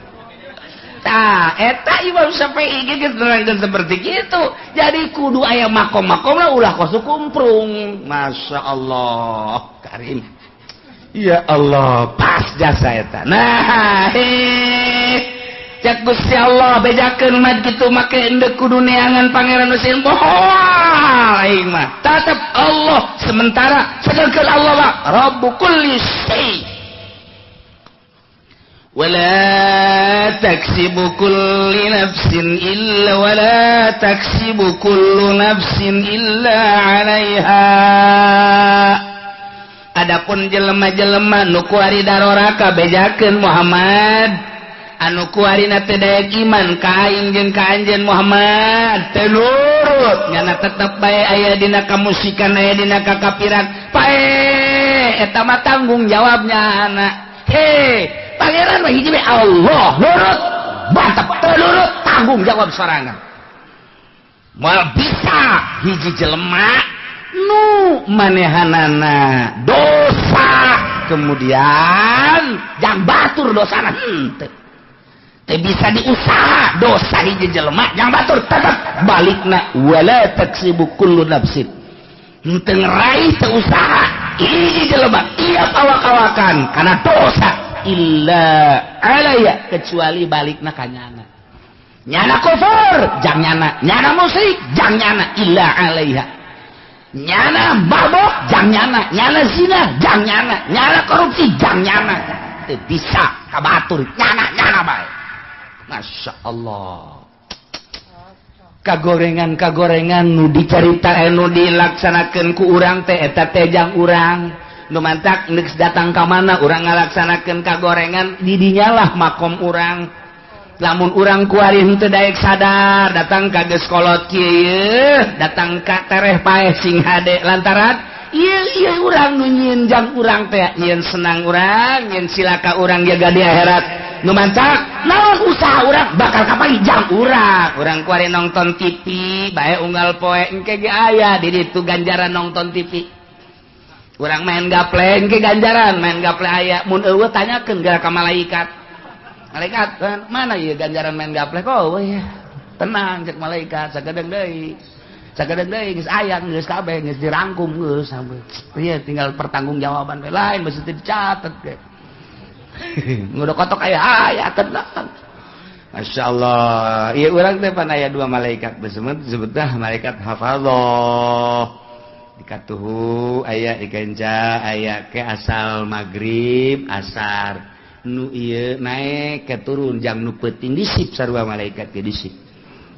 Nah, eta Imam Syafi'i geus nerangkeun seperti gitu. Jadi kudu aya makom-makom lah ulah kos kumprung. Masya Allah, karim. Ya Allah, pas jasa eta. Nah, cek Gusti Allah bejakeun mah kitu make endek kudu neangan pangeran Husein bohong aing mah. Tetep Allah sementara sedangkan Allah mah Rabbu kulli syai. ولا تكسب كل نفس إلا ولا تكسب كل نفس إلا عليها. Adapun jelema-jelema nu kuari daroraka bejakeun Muhammad anu kuarina teu daek iman ka aing jeung ka anjeun Muhammad teu nurut nyana tetep bae aya dina kamusikan aya dina kakapiran pae eta mah tanggung jawabnya anak. Hei pangeran mah hiji Allah nurut mantap teu nurut tanggung jawab sorangan moal bisa hiji jelema nu manehanana dosa kemudian jang batur dosana henteu teu bisa diusaha dosa hiji jelema jang batur tetep balikna wala taksibu kullu nafsin henteu ngeraih teu usaha hiji jelema tiap awak-awakan karena dosa illa alaya kecuali balikna ka nyana nyana kufur jang nyana nyana musyrik jang nyana illa alaiha nyana mabok jang nyana nyana zina jang nyana nyana korupsi jang nyana teu bisa kabatur nyana nyana bae. Masya Allah kagorengan kagorengan nu dicarita nu dilaksanakeun ku urang teh eta teh jang urang nu mantak geus datang ka mana urang ngalaksanakeun kagorengan di dinyalah makom urang lamun urang kuari henteu daek sadar datang ka geus kolot kieu datang ka tereh paeh sing hade lantaran ieu ieu urang nu nyieun jang urang teh nyieun senang urang nyieun silaka urang jaga di akhirat. Nu mancak naon usaha urang bakal kapanggih jam urang. Urang kuari nonton TV bae unggal poe engke ge aya di ditu ganjaran nonton TV. Urang main gaple engke ganjaran main gaple aya. Mun eueuh tanyakeun geura ka malaikat. Malaikat mana ieu ganjaran main gaple kok eueuh ya. Tenang cek malaikat sagedeung deui. Sagedeung deui geus aya geus kabeh geus dirangkum geus sampe. Ieu tinggal pertanggungjawaban we lain mesti dicatet ge. Ngudah kotok aya aya tenang. Masya Allah. Ieu urang teh pan aya dua malaikat besemet disebutna malaikat hafadzah. Dikatuhu aya dikenca aya ke asal maghrib asar nu ieu naik ke turun jam nu peuting disip sarua malaikat ge disip.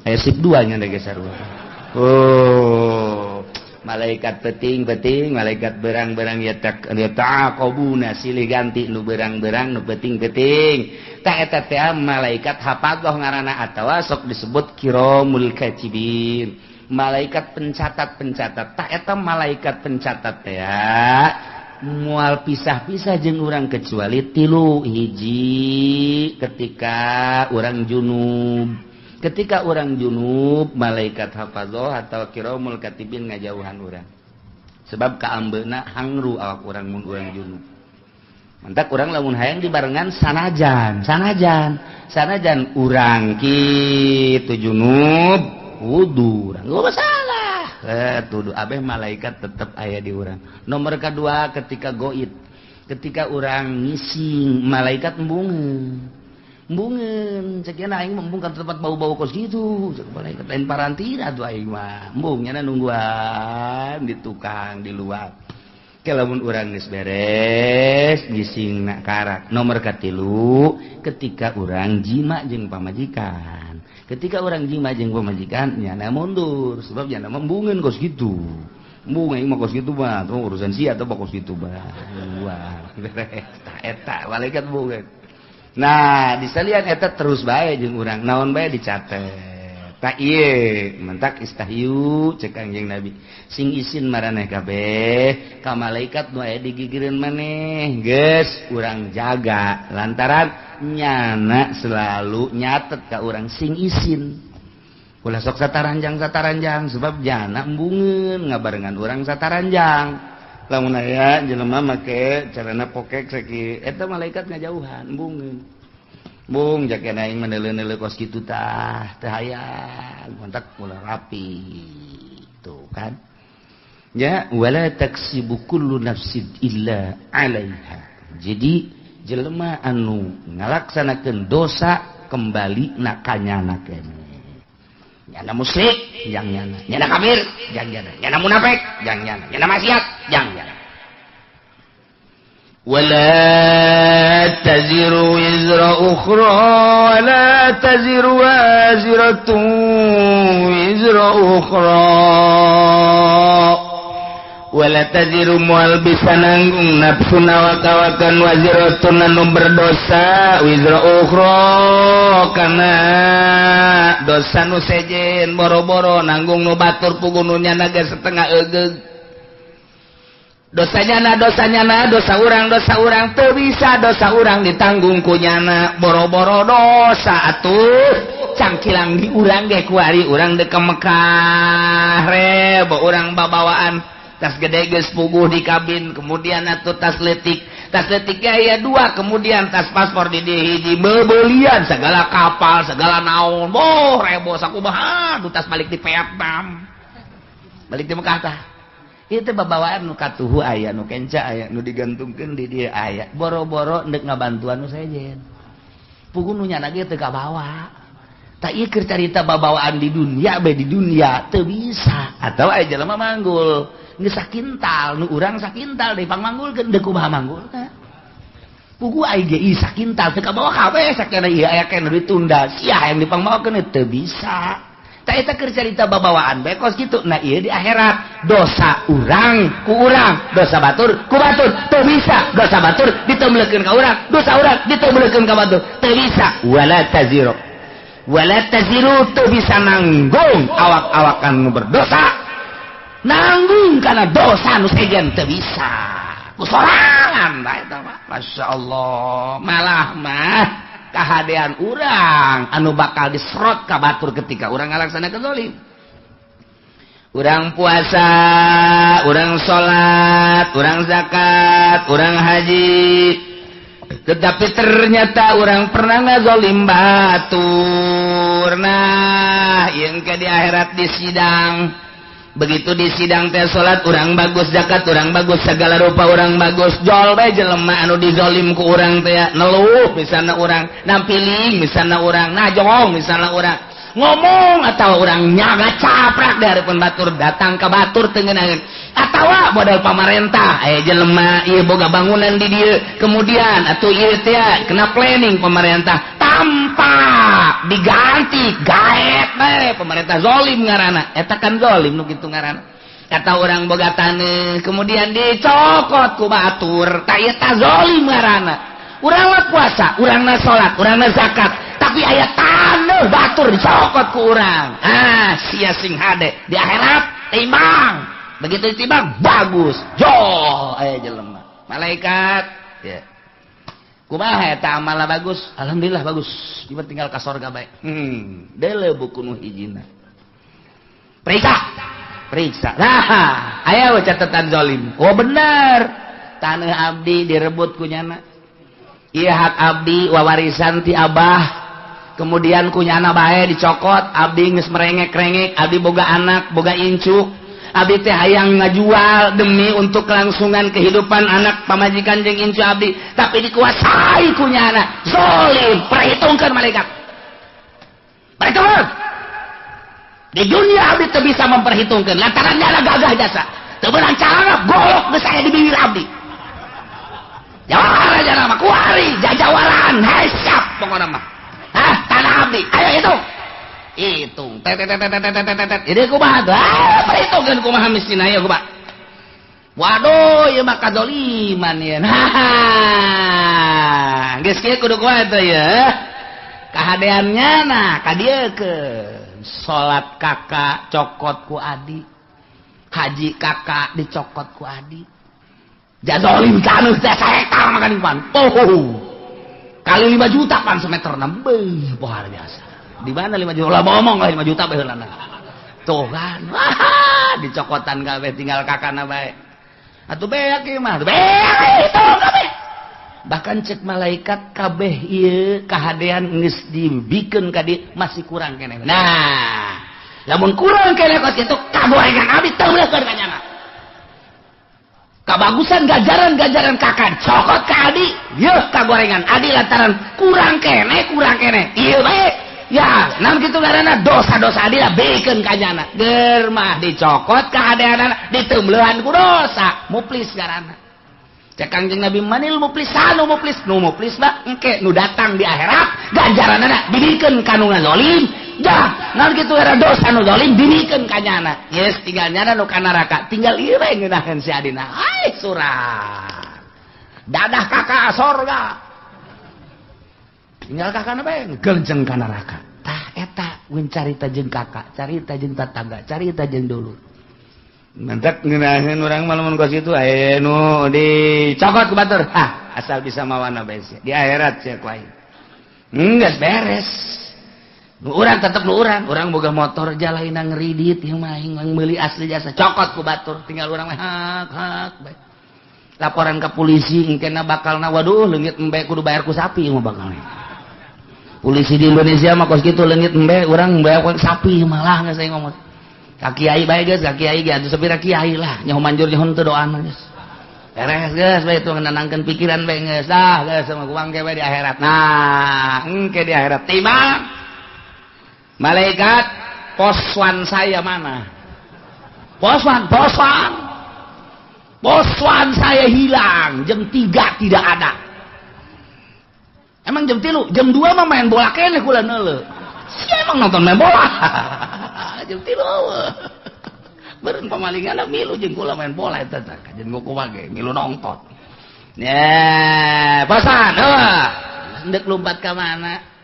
Aya sip dua nya ge sarua. Oh, malaikat peting-peting, malaikat berang-berang ya taqabuna silih ganti nu berang-berang nu peting-peting. Tah eta teh malaikat hafadzah ngaranna atawa sok disebut kiramul katibin. Malaikat pencatat-pencatat. Tah eta malaikat pencatat teh moal pisah-pisah jeung urang kecuali tilu hiji ketika urang junub. Ketika orang junub malaikat hafadzah atau kiramul katibin ngajauhan urang. Sebab kaambeuna hangru awak urang mun urang junub. Mantak urang lamun hayang dibarengan sanajan, sanajan, sanajan urang kitu junub wudu urang. Enggak masalah. Tuduh abeh malaikat tetep aya di urang. Nomor kedua ketika goib. Ketika urang ngising malaikat embungeun. Embungeun cek nya aing embung ka tempat bau-bau kos kitu cek malaikat lain parantina atuh aing mah embung nya nungguan di tukang di luar. Ke lamun urang geus beres ngisingna karak. Nomor katilu ketika urang jima jeung pamajikan. Ketika urang jima jeung pamajikan nyana mundur sebab nyana embungeun kos kitu. Embung aing mah kos kitu mah urusan sia atuh kos kitu mah. Wah beres eta malaikat embungeun. Nah, disalian eta terus bae jeung urang naon bae dicatet. Tah ieu mentak istahyu cek Kangjeng Nabi. Sing isin maraneh kabeh ka malaikat nu aya digigireun maneh. Geus urang jaga lantaran nyana selalu nyatet ka urang sing isin. Ulah sok sataranjang-sataranjang sebab jana embungeun ngabarengan urang sataranjang. Lamun aya jelema make carana pokek sakieu eta malaikat ngajauhan embungeun. Bung jakena aing meneuleuh-neuleuh kos kitu tah teu hayang kontak ulah rapi tuh kan. Ya wala taksibu kullu nafsin illa 'alaiha. Jadi jelema anu ngalaksanakeun dosa kembali na kanyana keneh. Nyana musyrik jang nyana, nyana kafir jang nyana, nyana munafik jang nyana, nyana maksiat jang nyana. Wala taziru wizra ukhra wala taziru waziratun wizra ukhra. Wala taziru mual bisa nanggung nafsu nawakawakan waziratun anu berdosa wizra ukhra kana dosa nu sejen boro-boro nanggung nu batur puguh nu nyana ge setengah egeug. Dosa nyana dosa urang teu bisa dosa urang ditanggung ku nyana boro-boro dosa atuh cangkilang di urang ge kuari urang deuk ka Mekah rebo urang babawaan tas gede geus puguh di kabin kemudian atuh tas leutik aya dua kemudian tas paspor di hiji bebelian segala kapal segala naon boh rebo sakumaha nu tas balik di Vietnam balik di Mekah tah ieu teh babawaan nu katuhu aya nu kenca aya nu digantungkeun di dieu aya boro-boro ndek ngabantuan nu sejen puguh nu nyana ge teu kabawa. Tak ieu keur carita babawaan di dunia bae di dunia teu bisa atau aya jelema manggul geus sakintal nu urang sakintal deui pangmanggulkeun deuk kumaha manggulna puguh aing ge ieu sakintal teu kabawa kabeh sakena ieu aya keneh ditunda sia hayang dipangmawakeun teu bisa. Tah eta keur carita babawaan bae kos kitu. Nah ieu di akhirat dosa urang ku urang dosa batur ku batur teu bisa dosa batur ditemblekeun ka urang dosa urang ditemblekeun ka batur teu bisa. Wala taziru wala taziru teu bisa nanggung awak-awakan nu berdosa nanggung karena dosa nu sejen teu bisa ku sorangan bae eta mah. Masyaallah malah mah Kahadean urang anu bakal diserot ka batur ketika urang ngalaksanakeun zalim. Urang puasa, urang salat, urang zakat, urang haji, tetapi ternyata urang pernah ngazolim batur. Nah, yang ke di akhirat di sidang, begitu di sidang teh salat urang bagus, zakat urang bagus, segala rupa urang bagus, jol bae jelema anu dizolim ku urang teh neluh misalna urang, nampiling misalna urang, najong misalna urang, ngomong atau orang nyaga caprak dari pun batur datang ke batur tengenaheun atawa modal pamarentah aya jelema ieu boga bangunan di dieu kemudian atuh ieu teh kena planning pemerintah tanpa diganti gaet bae pemerintah zolim ngaranna eta kan zolim nu kitu ngaranna kata orang boga taneuh kemudian dicokot ku batur ta ieu ta zolim ngaranna. Urang mah puasa, urang na salat, urang na zakat, tapi aya taneuh batur dicokot ku urang. Ah, sia sing hade di akhirat timbang. Begitu ditimbang bagus. Jol aya jelema. Malaikat ya. Kumaha eta amalna bagus? Alhamdulillah bagus. Ieu tinggal ka sorga bae. Deuleu buku nu hijina. Periksa. Periksa. Nah, aya we catatan zalim. Oh bener. Taneuh abdi direbut ku nyana. Iya hak abdi wawarisan ti abah kemudian kunyana bae dicokot abdi geus merengek-rengek abdi boga anak boga incu abdi teh hayang ngajual demi untuk kelangsungan kehidupan anak pamajikan jeung incu abdi tapi dikuasai kunyana zolim. Perhitungkan malaikat, perhitungkan di dunia abdi teu bisa memperhitungkan lantaran nyana gagah jasa teu meunang carana golok geus aya di bibir abdi. Jawara jana mah kuari jajawaran hisap pokona mah. Hah, tanah abdi. Ayo hitung. Hitung. Tet tet tet tet tet tet. Jadi kumaha tuh? Ah, perhitungkeun kumaha miskin aya kumaha. Waduh, ieu mah kadzoliman ieu. Nah, geus kieu kudu kumaha teh ya? Kahadeannya nah ka dieu keun. Salat kakak cokot ku adi. Haji kakak dicokot ku adi. Jazolim taneuh teh sahektar makan pan. Oh. Kali 5 juta pan semeter nambah luar biasa. Di mana 5 juta? Lah ngomong lah 5 juta bae heulana. Tuh kan. Wah, dicokotan kabeh tinggal kakana bae. Atuh beak ieu mah. Beak itu kabeh. Bahkan cek malaikat kabeh ieu kahadean geus dibikeun ka dieu masih kurang keneh. Nah, lamun kurang keneh kos kitu kagorengan abdi teu meuleuh ka nyana. Kabagusan gajaran-gajaran kakak cokot ke adi yeuh kagorengan adi lantaran kurang kene ieu bae ya naon kitu ngaranna dosa-dosa adi lah bikeun ka nyana ger mah dicokot kahadeanana diteumleuhan ku dosa muflis ngaranna. Cek Kangjeng Nabi manil muflis sanu muflis nu muflis mah engke nu datang di akhirat gajaranana dibikeun ka nu ngazolim. Dah, naon kitu era dosa nu zalim dibikeun ka nyana. Geus tinggal nyana nu ka neraka, tinggal ieu we ngeunaheun si adina. Ai surat. Dadah kakak sorga. Tinggal kakakna bae gelenjeng ka neraka. Tah eta mun carita jeung kakak, carita jeung tatangga, carita jeung dulur. Mantak ngeunaheun urang mah lamun kos kitu aya nu dicokot ku batur. Hah, asal bisa mawana bae sia. Di akhirat sia ku aing. Geus beres. Nu urang tetep nu urang, urang boga motor jalaina ngeridit ieu mah aing meuli asli jasa cokot ku batur tinggal urang mah hak hak bae. Laporan ke polisi engkena bakalna waduh leungit embe kudu bayar ku sapi mah bakalna. Polisi di Indonesia mah kos kitu leungit embe urang bayar ku sapi malah geus aing ngomong. Ka kiai bae geus, ka kiai ge atuh sapira kiai lah nyaho manjur nyaho teu doana geus. Beres geus bae itu nenangkeun pikiran bae geus dah geus sama kuang ge bae di akhirat. Nah, engke di akhirat timbang malaikat poswan saya mana? Poswan, poswan. Poswan saya hilang, jam 3 tidak ada. Emang jam 3, jam 2 mah main bola keneh kula neuleuh. Sia emang nonton main bola. Jam 3 eueuh. Beureun pamalingan milu jeung kula main bola eta teh, jeung kumaha ge milu nonton. Ya, poswan, eueuh. Endek lompat ka mana?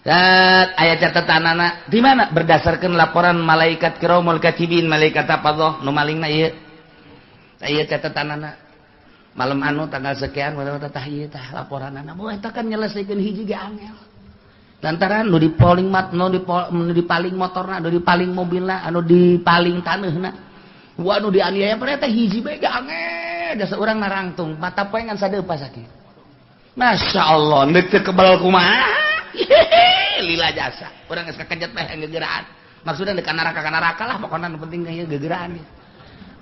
Aya catatanana di mana berdasarkan laporan malaikat kiramul katibin malaikat apa nu malingna ieu ieu catatanana malam anu tanggal sekian tah ieu tah laporanana. Moal eta kan nyelesaikeun hiji ge angel. Lantaran nu dipaling mat nu dipaling motorna, nu dipaling mobilna, anu dipaling taneuhna. Wah nu dianiaya teh hiji bae gange jasa urang narangtung mata poe ngan sadeupa sakieu. Masya Allah, deuk teu kebal kumaha? Lila jasa. Urang geus kakejet teh gegeraan. Maksudna deuk ka neraka lah pokona nu penting ieu gegeraan.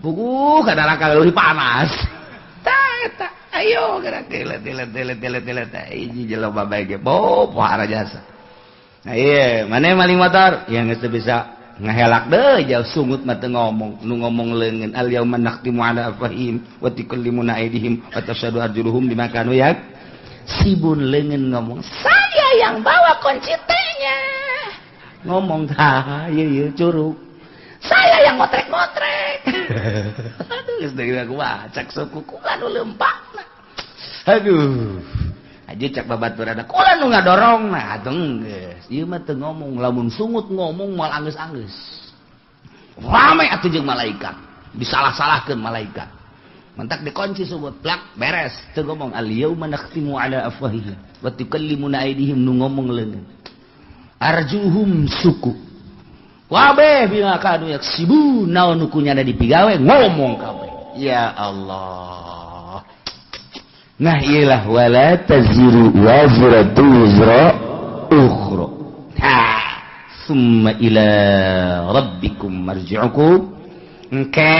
Buku ka neraka leuwih panas. Tah eta, ayo gerak telet telet telet telet telet hiji jelema bae ge bo pohara jasa. Nah iya, mana maling motor yang geus bisa ngahelak deui jauh sungut mah teu ngomong, nu ngomong leungeun al yauma nakhtimu ala afwahihim wa tukallimuna aydihim wa tashhadu arjuluhum bima kanu yaksibun. Leungeun ngomong, saya yang bawa kunci T-nya. Ngomong tah, ieu ieu curug. Saya yang ngotrek-ngotrek. Aduh, geus deui gua cak suku kula nu leumpakna. Aduh. Aja cak babaturan kula nu ngadorong nah atuh geus. Ieu mah teu ngomong, lamun sungut ngomong moal anggeus-anggeus. Rame atuh jeung malaikat. Disalah-salahkeun malaikat. Mentak dikunci sungut, plak beres. Teu ngomong al yauma nakhtimu ala afwahihim wa tukallimuna aydihim, nu ngomong leungeun. Arjuhum suku. Wabeh bima kanu yaksibun, naon nu kunyana dipigawe ngomong kabeh. Ya Allah. Nah iyalah wala taziru wazratu wizra ukhra. Ha, summa ila rabbikum marji'ukum. Engke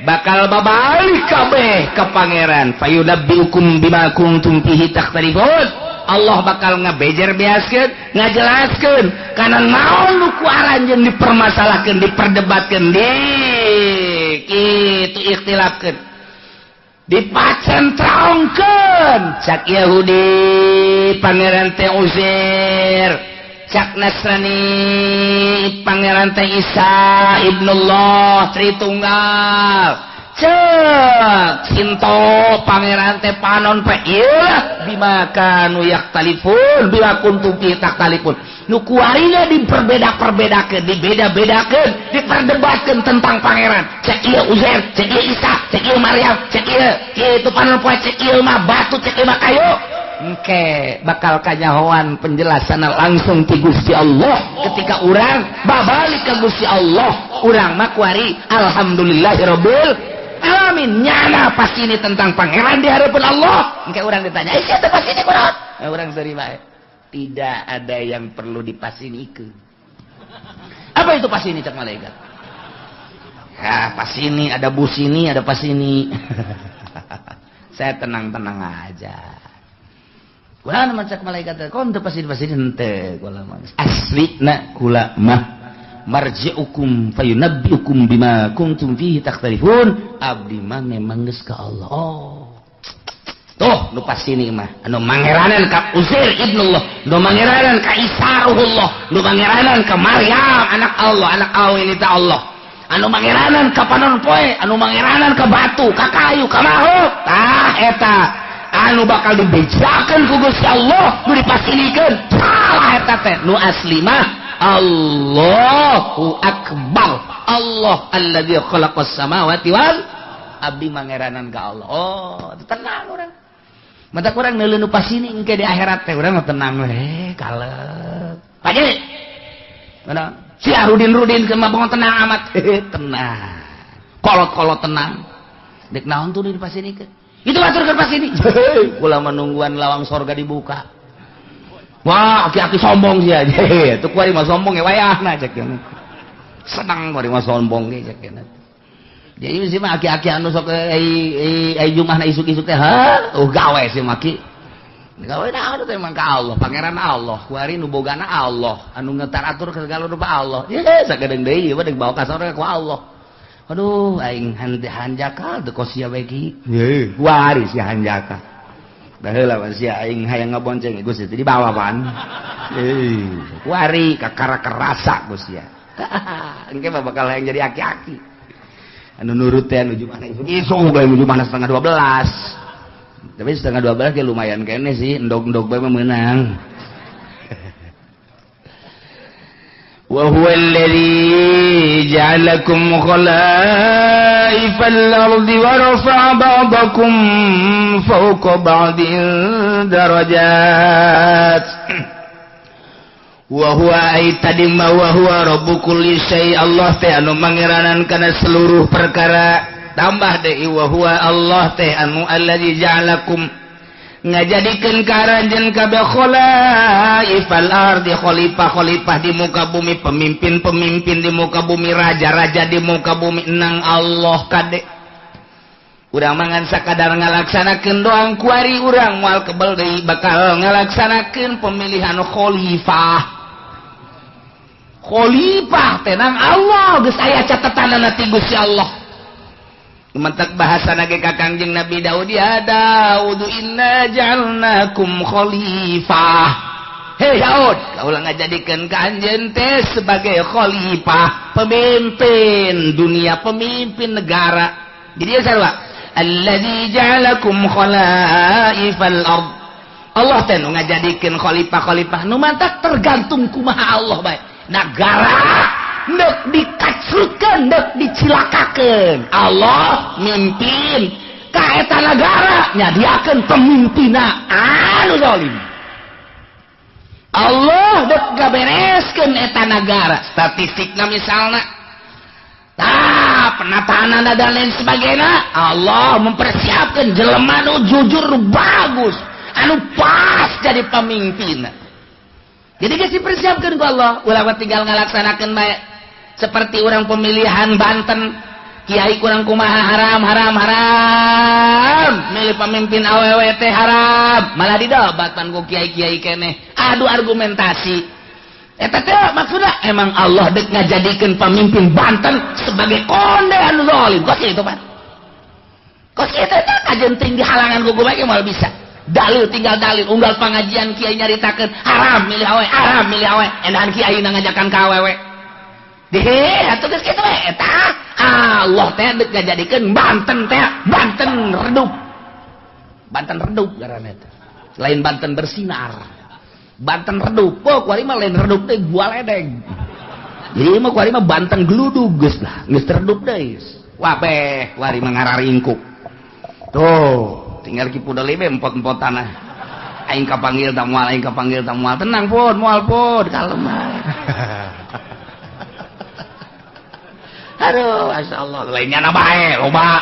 bakal babalik kabeh ka pangeran. Fayunabbiukum bima kuntum fihi takhtalifun. Allah bakal ngabejer beaskeun, ngajelaskeun kana naon nu ku aranjeun dipermasalahkeun, diperdebatkeun, di kitu ikhtilafkeun, dipacentraongkeun. Cak Yahudi pangeran teh Uzair, cak Nasrani pangeran teh Isa ibnullah Tritunggal, cek Sinto pangeran teh panon pe ieu bima kanu yaktalifun bima kuntum fi taktalifun. Nu kuarina diperbeda-perbedakeun, dibeda-bedakeun, diperdebatkeun tentang pangeran. Cek ieu Uzair, cek ieu Isa, cek ieu Maryam, cek ieu kitu panon poe, cek ieu mah batu, cek ieu mah kayu. Engke bakal kanyahoan penjelasan langsung ti Gusti Allah ketika urang babalik ka Gusti Allah. Urang mah kuari alhamdulillahirabbil alamin, nyana pasti ini tentang pangeran di hadapan Allah. Engke urang ditanya, "Eh, siapa pasti ini kunaon?" Urang seuri bae. Tidak ada yang perlu dipasinikeun. Apa itu pasini cak malaikat? Ya, pasini ada busini, ada pasini. Saya tenang-tenang aja. Kula mah cak malaikat, kon teu pasini-pasini henteu kula mah. Aslina kula mah marji'ukum fayunabbiukum bima kuntum fihi takhtalifun. Abdi mah memang geus ka Allah. Oh. Tuh nu pasini mah anu mangeranan ka Uzair ibnullah, nu mangeranan ka Isa ruhullah, nu mangeranan ka Maryam anak Allah, anak awi ta Allah, anu mangeranan ka panon poe, anu mangeranan ka batu, ka kayu, ka makhluk. Tah eta anu bakal dibejakeun ku Gusti Allah, nu dipasinikeun. Salah eta teh. Nu asli mah Allahu akbar. Allah alladzi khalaqas samawati wal abdi mangeranan ka Allah. Oh, tenang urang. Mata kurang neuleuh nu pasini engke di akhirat teh urang mah tenang we, kalep. Pak Ji. Mana? Si Rudin-rudin ke mah tenang amat. Tenang. Kolot-kolot tenang. Dek naon tuh di pasinikeun? Itu atur ke pasini. Kula menungguan lawang sorga dibuka. Wah, aki-aki sombong sih aja. Itu kuari mah sombong ya wayahna cek. Senang kuari mah sombong ge cek. Jadi sih mah aki-aki anu sok ai jumahna isuk-isuk teh, ha, oh gawe sih maki. Gawe naon teh emang ka Allah, pangeran Allah, kuari nu bogana Allah, anu ngetar atur segala rupa Allah. Ye, sagedeung deui ieu mah deuk bawa ka sorga ku Allah. Aduh, aing hanjakal teu kos sia bae ki. Ye, kuari si hanjakal. Baheula mah sia aing hayang ngabonceng Gusti teh dibawa pan. Kuari kakara kerasa Gusti ya. Engke mah bakal hayang jadi aki-aki. Anu nurut teh anu jumahna isuk gawe jumahna 11:30. Tapi 11:30 ge lumayan kene sih, endog-endog bae mah meunang. Wa huwa alladhi ja'alakum khalaifal ardi wa rafa'a ba'dakum fawqa ba'din darajat. Wa huwa ay tadi ma wa huwa rabbu kulli syai, Allah teh anu mangeranan kana seluruh perkara. Tambah deui wa huwa Allah teh anu alladzi ja'alakum ngajadikeun ka aranjeun kabeh khalaifal ardi, khalifah-khalifah di muka bumi, pemimpin-pemimpin di muka bumi, raja-raja di muka bumi nang Allah kade. Urang mangan sakadar ngalaksanakeun doang kuari urang moal kebel deui bakal ngalaksanakeun pemilihan khalifah. Khalifah teh nang Allah geus aya catetanana ti Gusti Allah. Mentak bahasa nage ka Kangjeng Nabi Daud, ya Daud inna ja'alnakum khalifah. Hei Daud, kaulah ngajadikeun ka anjeun teh sebagai khalifah, pemimpin dunia, pemimpin negara. Jadi ya sarua, allazi ja'alakum khalaifal ard. Allah teh nu ngajadikeun khalifah-khalifah nu mantak tergantung kumaha Allah bae. Nagara ndek dikacrutkeun, ndek dicilakakeun. Allah mimpin ka eta nagara, nyadiakeun pemimpinna anu zalim. Allah dek gabereskeun eta nagara. Statistikna misalna, tah penataan dan lain sebagainya, Allah mempersiapkan jelema nu jujur, nu bagus, anu pas jadi pemimpin. Jadi geus dipersiapkeun ku Allah, ulah tinggal ngalaksanakeun bae. Seperti orang pemilihan Banten, kiai kurang kumaha haram haram haram, milih pemimpin awewe teh haram, malah didobatan ku kiai-kiai keneh. Adu argumentasi. Eta teh maksudna emang Allah dek ngajadikeun pemimpin Banten sebagai konde anu zalim. Kos kitu Pak. Kos kitu teh kajen ting dihalangan ku kumaha moal bisa. Dalil tinggal dalil, unggal pengajian kiai nyaritakeun haram milih awewe, haram milih awewe, endahan kiai ngajakan ka awewe. Deh, atuh geus kitu we eta. Allah teh deuk ngajadikeun Banten teh Banten redup. Banten redup ngaranna teh. Lain Banten bersinar. Banten redup. Oh, kuari mah lain redup teh gua ledeng. Jadi mah kuari mah Banten geludug geus lah, geus redup deui. Wabeh, kuari mah ngararingkuk. Tuh, tinggal ki pudel be empot-empot tanah. Aing kapanggil ta moal, aing kapanggil ta moal. Tenang pun, moal pun, kalem. Aduh, masya Allah, lainnya na bae, loba.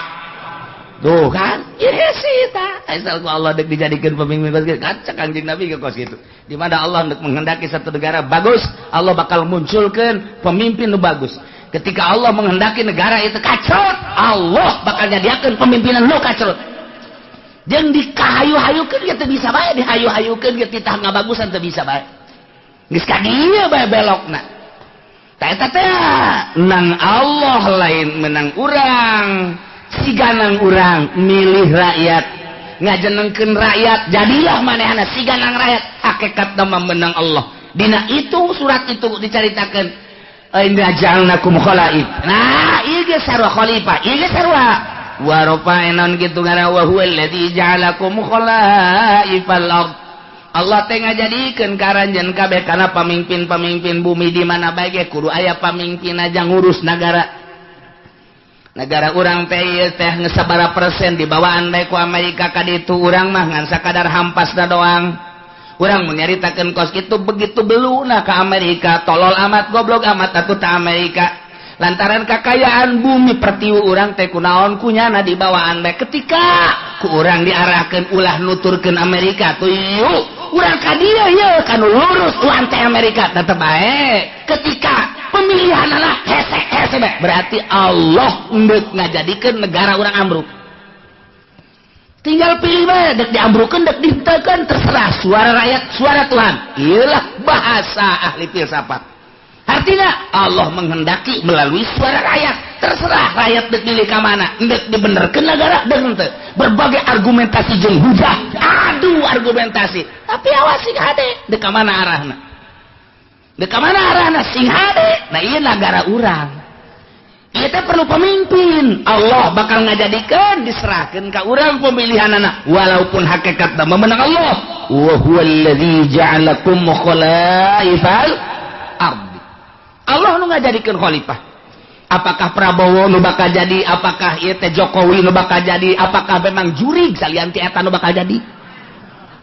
Tuh kan, ieu sih ta. Asal ku Allah dek dijadikeun pemimpin kos kitu. Kaca Kangjeng Nabi ke kos kitu. Di mana Allah dek menghendaki satu negara bagus, Allah bakal munculkeun pemimpin nu bagus. Ketika Allah menghendaki negara itu kacrut, Allah bakal nyadiakeun pemimpinan nu kacrut. Jeung dikahayu-hayukeun ge teu bisa bae, dihayu-hayukeun ge titah ngabagusan teu bisa bae. Geus ka dieu bae belokna. Eta teh nang Allah lain menang urang, siganang urang milih rakyat, ngajenengkeun rakyat, jadilah manehna siganang rakyat, hakikatna mah menang Allah. Dina itu surat itu dicaritakeun inna ja'alnakum khalaif. Nah, ieu ge sarua khalifah, ieu ge sarua wa rafa'na kitu ngaran wa huwa alladzi ja'alakum khalaifal ard. Allah teh ngajadikeun ka aranjeun kabeh kana pamimpin-pamimpin bumi di mana bae ge kudu aya pamimpin aja ngurus nagara. Negara urang teh ieu teh geus sabaraha persen dibawaan bae ku Amerika ka ditu, urang mah ngan sakadar hampasna doang. Urang mun nyaritakeun kos kitu begitu beluna ka Amerika, tolol amat goblok amat atuh ta Amerika. Lantaran kakayaan bumi pertiwi urang teh kunaon kunyana dibawaan bae ketika ku urang diarahkeun ulah nuturkeun Amerika tuh yuk urang ka dieu yeuh kanu lurus uang teh Amerika tetep bae ketika pemilihanana hese hese bae berarti Allah endek ngajadikeun negara urang ambruk. Tinggal pilih bae dek diambrukeun dek dihenteukeun terserah suara rakyat suara Tuhan. Ieulah bahasa ahli filsafat. Artinya Allah menghendaki melalui suara rakyat. Terserah rakyat dek milih ka mana, dek dibenerkeun negara dek henteu. Berbagai argumentasi jeung hujah, adu argumentasi. Tapi awas sing hade, dek ka mana arahna? Dek ka mana arahna sing hade? Nah ieu nagara urang. Ieu teh perlu pemimpin. Allah bakal ngajadikeun diserahkeun ka urang pemilihanana walaupun hakikatna memenang Allah. Wa huwallazi ja'alakum khalaifal ardh. Allah nu ngajadikeun khalifah. Apakah Prabowo nu bakal jadi, apakah ieu teh Jokowi nu bakal jadi, apakah memang jurig salian ti eta nu bakal jadi?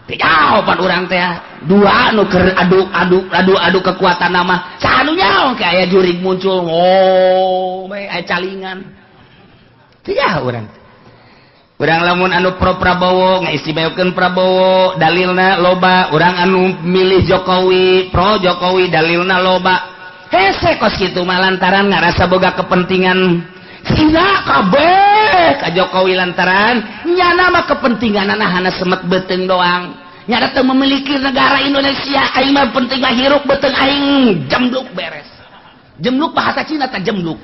Teu jawaban urang teh dua nu keur adu adu adu adu kekuatan nama. Saha nu nyaho ke aya jurig muncul, oh bae aya calingan. Teu nyaho urang. Urang lamun anu pro Prabowo ngaistimewakeun Prabowo dalilna loba, urang anu milih Jokowi pro Jokowi dalilna loba. Hese kos kitu mah lantaran ngarasa boga kepentingan Cina kabeh ka Jokowi lantaran nyana mah kepentinganana hana semet beuteung doang. Nyana teu memiliki negara Indonesia, aing mah penting mah hirup beuteung aing jembluk beres. Jembluk bahasa Cina tah jembluk.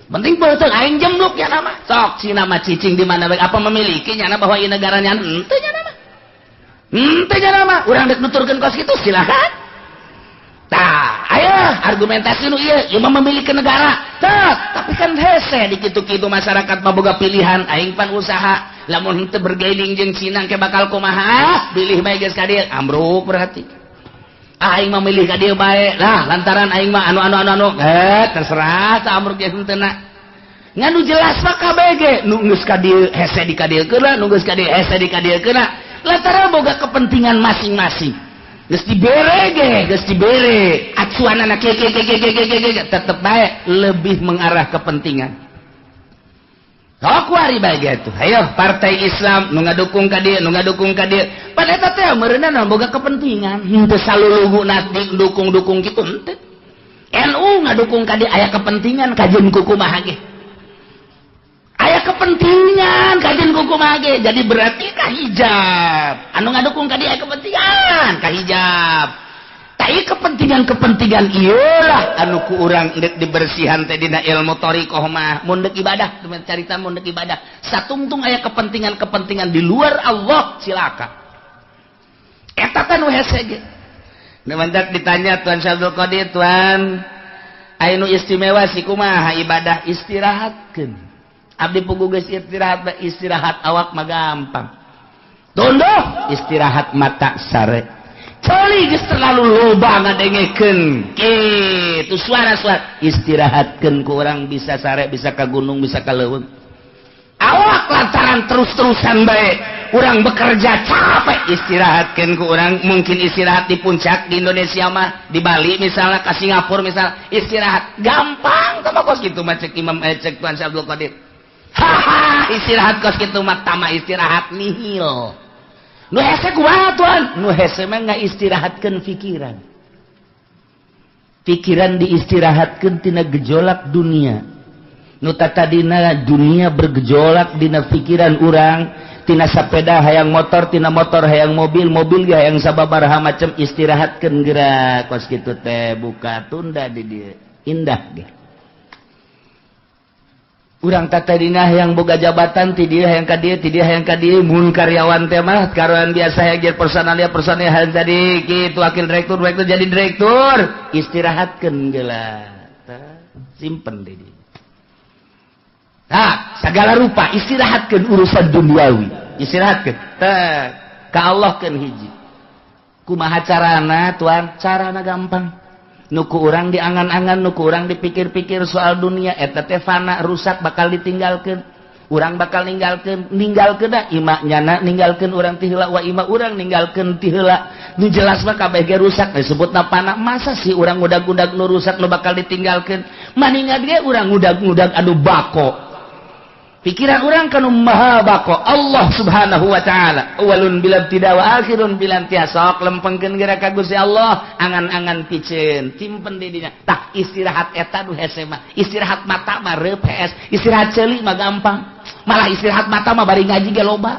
Penting beuteung aing jembluk nyana mah. Sok Cina mah cicing di mana bae apa memiliki nyana bahwa ieu negara nyana henteu nyana mah. Henteu nyana mah urang deuk nuturkeun kos kitu silakan. Tah, ayo argumentasi nu ieu, ieu mah memiliki negara. Tah, tapi kan hese di kitu-kitu masyarakat mah boga pilihan, aing pan usaha. Lamun henteu bergaining jeung Cina ke bakal kumaha? Bilih bae geus ka dieu, ambruk berarti. Aing mah milih ka dieu bae. Lah, lantaran aing mah anu anu anu anu, terserah tah ambruk geus henteu na. Ngan nu jelas mah KBG, nu geus ka dieu hese di ka dieu keuna, nu geus ka dieu hese di ka dieu keuna. Lantaran boga kepentingan masing-masing. Geus dibere ge, geus dibere. Acuanana kieu kieu kieu kieu kieu kieu tetep bae lebih mengarah kepentingan. Sok kuari bae ge tuh. Ayo partai Islam nu ngadukung ka dieu, nu ngadukung ka dieu. Pan eta teh meureunna boga kepentingan. Henteu saluluguna dukung-dukung kitu henteu. NU ngadukung ka dieu aya kepentingan kajeun kumaha ge. Aya kepentingan kajeun kumaha ge. Jadi berarti ka hijab. Anu ngadukung ka dieu aya kepentingan ka hijab. Tai kepentingan-kepentingan ieu lah anu ku urang deuk dibersihan teh dina ilmu thariqah mah. Mun deuk ibadah, carita mun deuk ibadah. Satungtung aya kepentingan-kepentingan di luar Allah cilaka. Eta teh nu hese ge. Nu mantak ditanya Tuan Syekh Abdul Qadir, Tuan aya nu istimewa si kumaha ibadah istirahatkeun. Abdi pugu geus istirahat, istirahat awak mah gampang. Tunduh istirahat mata sare. Coli geus terlalu loba ngadengekeun. Kitu suara-suara istirahatkeun ku urang bisa sare, bisa ka gunung, bisa ka leuweung. Awak lantaran terus-terusan bae urang bekerja capek, istirahatkeun ku urang mungkin istirahat di puncak di Indonesia mah, di Bali misalnya, ka Singapura misalnya, istirahat gampang tah mah kos kitu mah cek Imam cek Tuan Syekh Abdul Qadir. Haha, istirahat kos kitu mah tama istirahat nihil. Nu hese kumaha Tuan? Nu hese mah ngaistirahatkeun pikiran. Pikiran diistirahatkeun tina gejolak dunia. Nu tatadina dunia bergejolak dina pikiran urang, tina sapeda hayang motor, tina motor hayang mobil, mobil ge hayang sababaraha macem, istirahatkeun geura kos kitu teh buka tunda di dieu. Indah ge. Urang tatadina yang boga jabatan ti dieu hayang ka dieu, ti dieu hayang ka dieu, mun karyawan teh mah karyawan biasa hayang jadi personalia, personalia hayang jadi kitu wakil direktur, direktur jadi direktur, istirahatkeun geula. Simpen di dieu. Nah, segala rupa istirahatkeun urusan duniawi, istirahatkeun. Teh ka Allah keun hiji. Kumaha carana Tuan? Carana gampang. Nuku urang diangan-angan, nuku urang dipikir-pikir soal dunia, eta teh fana, rusak, bakal ditinggalkeun. Urang bakal ninggalkeun, ninggalkeun da ima nyana ninggalkeun urang ti heula, wa ima urang ninggalkeun ti heula. Nu jelas mah kabeh ge rusak, disebutna fana. Masa sih urang ngudag-ngudag nu rusak nu bakal ditinggalkeun? Maningan ge urang ngudag-ngudag anu bako. Pikiran urang kanu maha bako, Allah Subhanahu wa taala. Awalun bila ibtida wa akhirun bila intiha. Sok lempengkeun geura ka Gusti Allah, angan-angan piceun, simpen di dinya. Tah istirahat eta nu hese mah. Istirahat mata mah reup hees, istirahat ceuli mah gampang. Malah istirahat mata mah bari ngaji ge loba.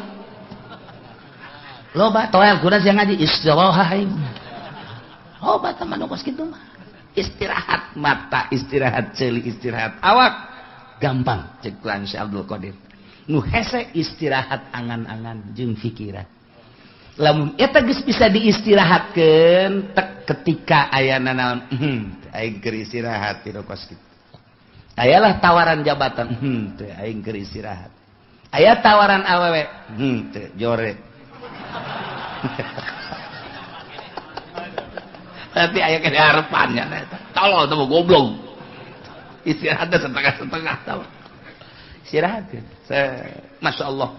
Loba toel kuda sia ngaji istirahat aing. Loba tah mah nu kos kitu mah. Istirahat mata, istirahat ceuli, istirahat awak gampang cek Tuan Syekh Abdul Qadir. Nu hese istirahat angan-angan jeung pikiran. Lamun eta geus bisa diistirahatkeun tek ketika ayana naon, aing keur istirahat ti kos kitu. Ayalah tawaran jabatan, teu aing keur istirahat. Aya tawaran awewe, teu jore. Tapi aya kene harepannya eta. Tolol teh goblok. Istirahatna setengah-setengah tah. Istirahatkeun. Masya Allah.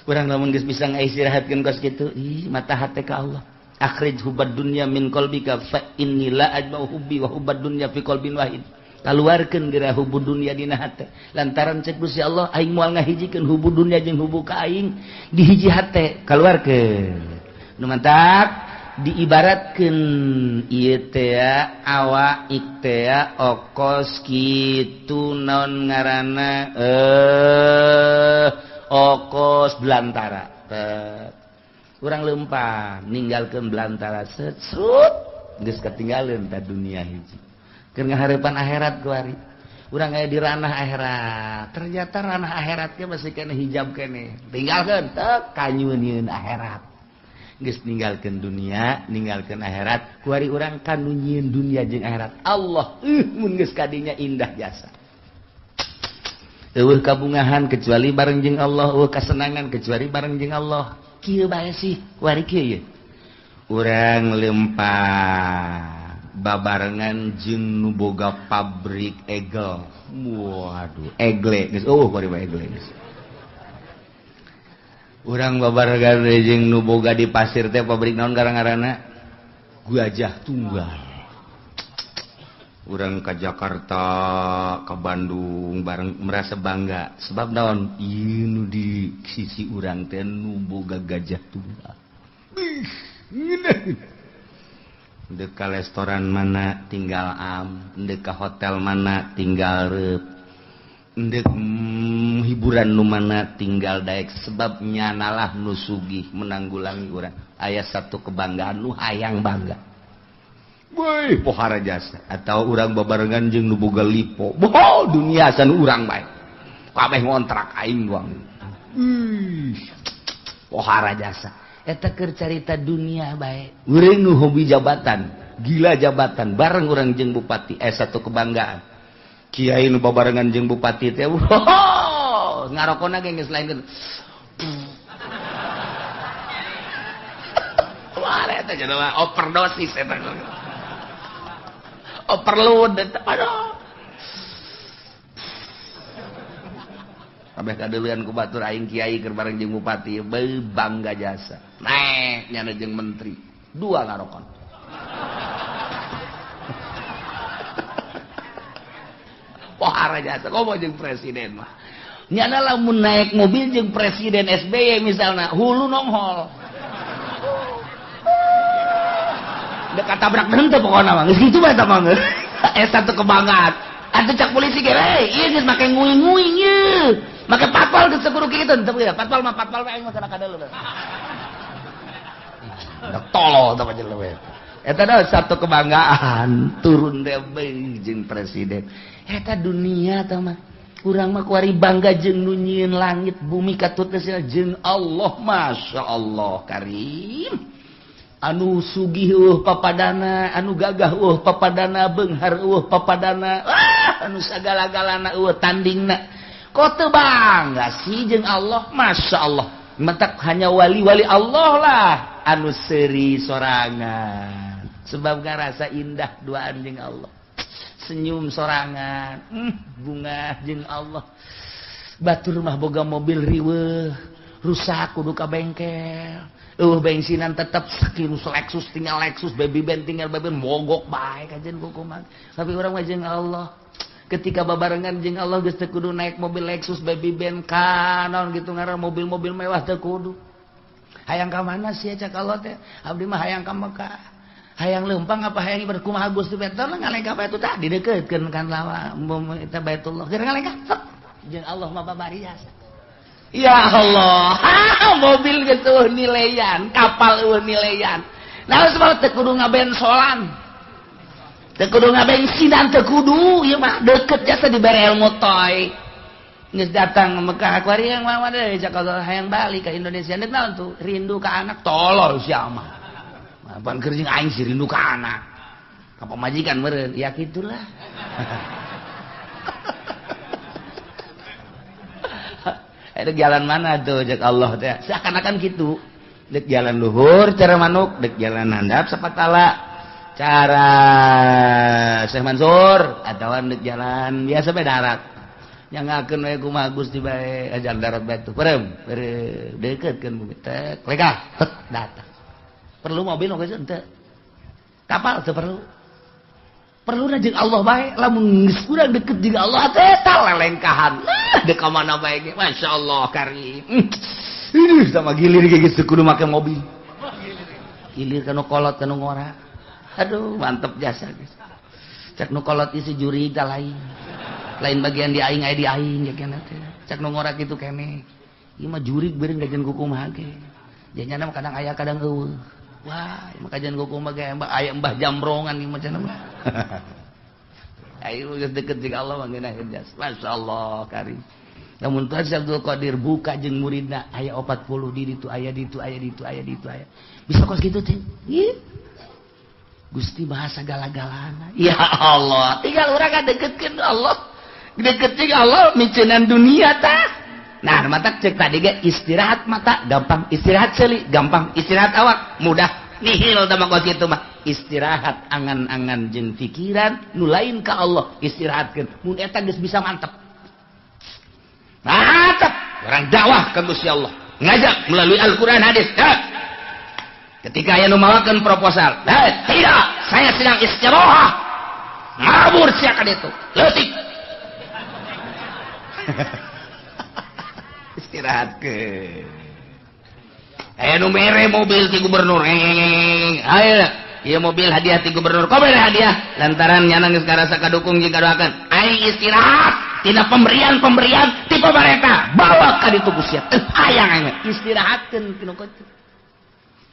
Urang lamun geus bisa ngaistirahatkeun kos kitu, ih mata hate ka Allah. Akhrij hubbad dunya min qalbika fa inni la ajma'u hubbi wa hubbad dunya fi qalbin wahid. Kaluarkeun geura hubbud dunya dina hate. Lantaran cek Gusti Allah aing moal ngahijikeun hubbud dunya jeung hubbu ka aing di hiji hate, kaluarkeun. Nu mantak diibaratkeun ieu teh awak teh okos kitu naon ngaranna okos belantara. Urang lempang ninggalkeun belantara set sut geus katinggaleun ta dunia hiji. Keur ngaharepan akhirat kuari. Urang aya di ranah akhirat. Ternyata ranah akhirat ge masih kena hijab keneh. Tinggalkeun teu kanyueun akhirat. Geus ninggalkeun dunia, ninggalkeun akhirat, kuari urang kanu nyieun dunia jeung akhirat. Allah mun geus kadinya indah jasa. Eueuh kabungahan kecuali bareng jeung Allah, eueuh kasenangan kecuali bareng jeung Allah. Kieu bae sih, kuari kieu ye. Urang lempang babarengan jeung nu boga pabrik egel. Waduh, egle geus eueuh kuari mah egle geus. Urang babarengan jeung nu boga di pasir teh pabrik naon ngaranna? Gajah Tunggal. Urang ka Jakarta, ka Bandung bareng merasa bangga sebab naon? Ieu nu di sisi urang teh nu boga Gajah Tunggal. Ndek ka restoran mana tinggal am, ndek ka hotel mana tinggal reup, ndek hiburan nu mana tinggal daek sebab nyanalah nu sugih menanggulangi urang. Aya satu kebanggaan nu hayang bangga. Woi, pohara jasa atau urang babarengan jeung nu boga lipo. Boh, dunia san urang bae. Kabeh ngontrak aing doang. Pohara jasa. Eta keur carita dunia bae. Urang nu hobi jabatan, gila jabatan, bareng urang jeung bupati satu kebanggaan. Kiai nu babarengan jeung bupati teh, oh, ngarokona ge geus lain. Wah, eta jelema overdosis eta. Overload eta aduh. Kabeh kadeuleun ku batur aing kiai keur bareng jeung bupati, beuh bangga jasa. Naek nyana jeung menteri, dua ngarokon. Pohara jasa komo jeung presiden mah. Nyana lamun naik mobil jeung presiden SBY misalna, hulu nonghol. Dekat tabrak henteu pokona mah. Geus kitu bae eta mah geus. Eta satu kebanggaan. Atuh cak polisi ge, "Hei, ieu geus make nguing-nguing ieu. Make patpal geus kudu kitu henteu ya. Patpal mah patpal we aing mah kana kadeuleu." Dak tolol tah jelema. Eta dah satu kebanggaan turun deui jeung presiden. Eta dunia tah mah. Urang mah kuari bangga jeung nu nyieun langit bumi katut jeung Allah, masyaallah karim. Anu sugih eueuh papadana, anu gagah eueuh papadana, beunghar eueuh papadana, anu sagala-galana eueuh tandingna. Kok teu bangga sih jeung Allah, masyaallah. Mentak hanya wali-wali Allah lah anu seuri sorangan. Sebab ngarasa indah duaan jeung Allah. Senyum sorangan, bunga jeung Allah. Batur mah boga mobil riweuh, rusak kudu ka bengkel. Bensinan tetep sakieu Lexus tinggal Lexus, baby band tinggal baby band, mogok bae kajen kukuman. Tapi urang mah jeung Allah. Ketika babarengan jeung Allah geus teu kudu naik mobil Lexus, baby band ka naon gitu ngaran mobil-mobil mewah teu kudu. Hayang ka mana sih cak Allah teh? Abdi mah hayang ka Mekah. Hayang leumpang apa hayang ibadah kumaha Gusti betul ngalengkah bae tah didekeutkeun kan lawa eta Baitullah. Keur ngalengkah sok jeung Allah mah babari jasa. Ya Allah, mobil gitu nilaian, kapal eueuh nilaian. Nah, sebab teu kudu ngabensolan. Teu kudu ngabensinan, teu kudu ieu mah deket jasa dibere ilmu toy. Geus datang Mekah kuari yang mah deui cak Allah hayang balik ka Indonesia. Deuk naon tuh? Rindu ka anak tolol sia mah. Pan keur jeung aing sih rindu ka anak. Ka pamajikan meureun, ya kitulah. Dek jalan mana tuh cek Allah teh seakan-akan gitu. Dek jalan luhur cara manuk, dek jalan handap sapatala. Cara Syekh Mansur atawa deuk jalan biasa bae darat. Nyangakeun we kumaha Gusti bae ajar darat bae tuh. Perem, deketkeun bumi tek, lekah, tek datang. Perlu mobil oge henteu. Kapal teu perlu. Perlu jeung Allah bae, lamun geus urang deket jeung Allah teh tah lelengkahan. Dek ka mana bae ge, masyaallah karim. Ih, sama gilir ge geus kudu make mobil. Gilir kanu kolot kanu ngora. Aduh, mantep jasa guys. Cek nu kolot isi juri tah lain. Lain bagian di aing aya di aing ya kena teh. Cek nu ngora kitu keneh. Ieu mah jurig beureun gajian kukumaha ge. Janyana mah kadang aya kadang eueuh. Wah, ieu mah kajian kukumaha ge aya mbah jamrongan ieu mah cenah mah. Ayo geus deket jeung Allah mah ngeunaheun jas. Masyaallah karim. Namun Tuhan Abdul Qadir buka jeung muridna aya 40 di ditu aya ditu aya ditu aya ditu aya. Bisa kos kitu teh. Ieu Gusti bahasa gala-galana. Ya Allah, tinggal urang kadeketkeun Allah. Deket jeung Allah micenan dunia tah. Nah, mata cek tadi ge istirahat mata gampang, istirahat seuli gampang, istirahat awak mudah. Nihil tah mah kos kitu mah. Istirahat angan-angan jeung pikiran nu lain ka Allah istirahatkeun. Mun eta geus bisa mantep. Mantep, orang dakwah ka Gusti Allah. Ngajak melalui Al-Qur'an hadis. Ha. Ketika aya nu mawakeun proposal, tidak, saya sedang istirahat. Ngabur sia ka ditu. Leutik. Istirahatkeun. Aya nu mere mobil ti gubernur. Ayo, ieu mobil hadiah ti gubernur. Kok mere hadiah? Lantaran nyana geus karasa kadukung jeung kadoakeun. Aing istirahat tina pemberian-pemberian ti pamarentah. Bawa ka ditu ku sia. Teu hayang aing istirahatkeun tinu kitu.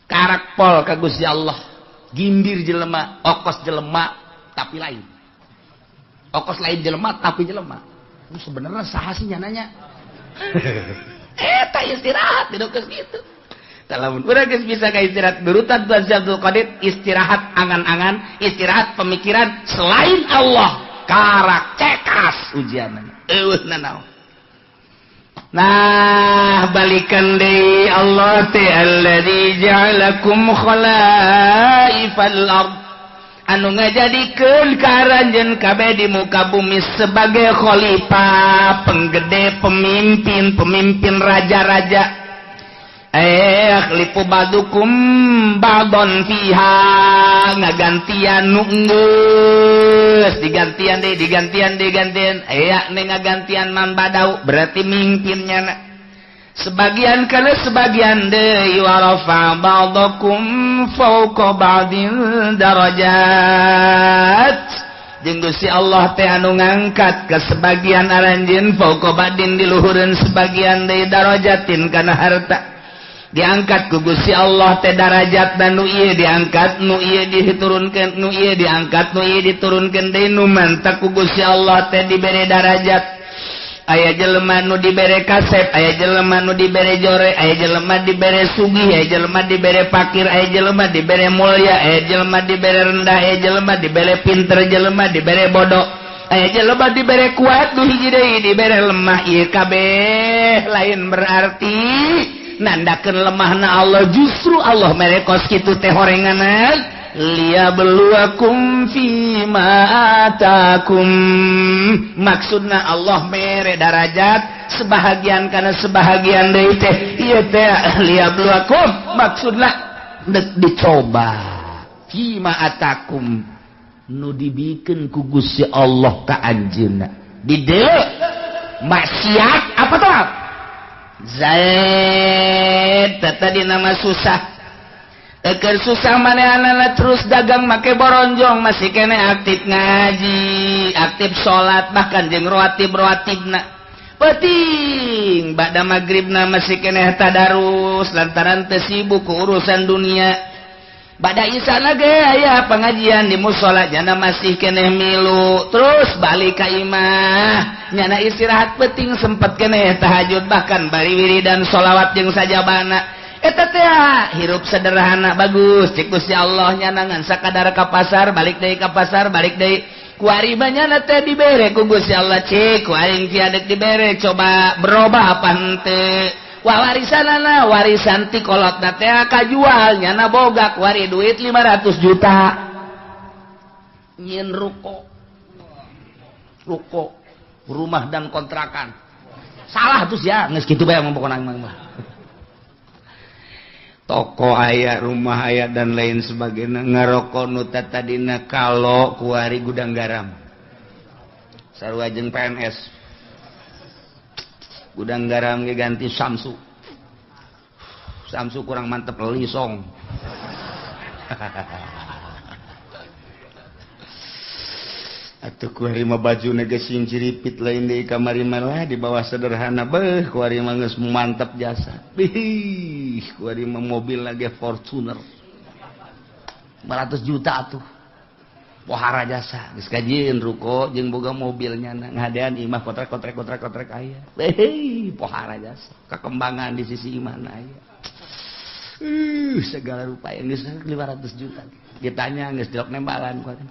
Karak pol ka Gusti Allah. Gimbir jelema, okos jelema tapi lain. Okos lain jelema tapi jelema. Sebenarnya saha sih nyananya? Eta istirahat di dokes gitu. Lamun urang geus bisa ka istirahat berutan Tuhan Abdul Qadir istirahat angan-angan, istirahat pemikiran selain Allah, karak cekas ujianna. Eueuh nanaon. Nah, balikan deui Allah teh alladzi ja'alakum khalaifal ard. Anu ngajadikeun ka aranjeun kabeh di muka bumi sebagai khalifah, penggede, pemimpin, pemimpin raja-raja. Khlifu ba'dukum ba'don fiha, ngagantian nu geus, digantian deui, digantian deui, digantian. Aya ne ngagantian man badau, berarti mimpinnya na. Sebagian kana sebagian deui wa rafa ba'dakum fawqa ba'din darajat. Jeung Gusti Allah teh anu ngangkat ke sebagian aranjeun fawqa ba'din diluhureun sebagian deui darajatin kana harta. Diangkat ku Gusti Allah teh darajat dan nu ieu diangkat, nu ieu diturunkeun, nu ieu diangkat, nu ieu diturunkeun deui nu mantak ku Gusti Allah teh dibere darajat. Aya jelema nu dibere kasep, aya jelema nu dibere jore, aya jelema dibere sugih, aya jelema dibere fakir, aya jelema dibere mulia, aya jelema dibere rendah, aya jelema dibere pinter, jelema dibere bodoh, aya jelema dibere kuat, nu hiji deui dibere lemah. Ieu kabeh lain berarti nandakeun lemahna Allah, justru Allah mere kos kitu teh horenganan. Liyabluwakum fima atakum, maksudna Allah mere darajat sebahagian kana sebahagian deui teh ieu teh liyabluwakum maksudna deuk dicoba fima atakum nu dibikeun ku Gusti Allah ka anjeunna di dieu maksiat apa taat Zaid tadi nama susah. Eker susah manehanana terus dagang make boronjong masih kene aktif ngaji, aktif salat bahkan jeung rawatib-rawatibna. Penting ba'da magribna masih kene tadarus lantaran teu sibuk ku urusan dunia. Ba'da isana ge aya pengajian di musala jana masih kene milu terus balik ka imah. Nyana istirahat penting sempet kene tahajud bahkan bari wiridan sholawat jeung sajabana. Eta teh hirup sederhana bagus cek Gusti Allah nyanangan sakadar ka pasar balik deui ka pasar balik deui kuari banyana teh dibere ku Gusti Allah cek ku aing ciadek dibere coba berubah apa henteu wah warisanana warisan ti kolotna teh kajual nyana boga kuari duit 500 juta Nyieun ruko. Ruko, rumah dan kontrakan. Salah tuh ya, geus kitu bae pokona mah. Toko aya, rumah aya dan lain sebagainya. Ngaroko nu tadina kalau kuari gudang garam. Sarua jeung PNS. Gudang garam ge ganti Samsu. Samsu kurang mantep lisong. Atuh kuari mah bajuna geus sing ciripit lain deui kamari mah di bawah sederhana beuh kuari mah geus mantep jasa. Bih, kuari mah mobil lagi Fortuner. 500 juta atuh. Pohara jasa geus kajieun ruko jeung boga mobilnya ngadean imah kotrek-kotrek aya. Beuh, pohara jasa. Kakembangan di sisi imahna aya. Segala rupa yang geus 500 juta. Ditanya geus dilok nembalan kuari.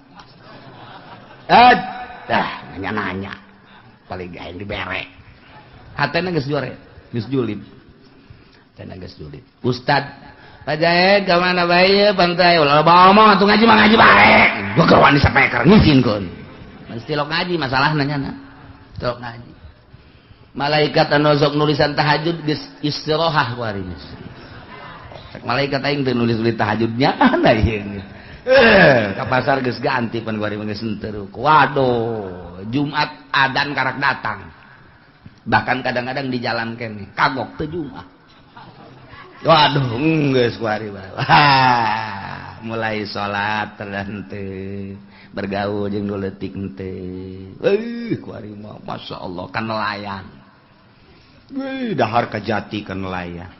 Dah nanya-nanya paling gaeng dibere hatena geus jore geus julid hatena geus julid. Ustad Pak Jaed ka mana bae pantai ulah loba omong atuh ngaji mah ngaji bae gua keur wani sapeker ngizinkeun mesti lok ngaji masalahna nya lok ngaji malaikat anu sok nulisan tahajud geus istirahat kuari geus malaikat aing teu nulis-nulis tahajudnya ana ieu. Ke pasar geus ganti pan kuari geus henteu. Waduh, Jumat adan karak datang. Bahkan kadang-kadang di jalan keneh kagok teu Jumat. Waduh, geus kuari bae. Wah, mulai salat henteu, bergaul jeung nu leutik henteu. Kuari mah masyaallah kan nelayan. Dahar kajati kan nelayan.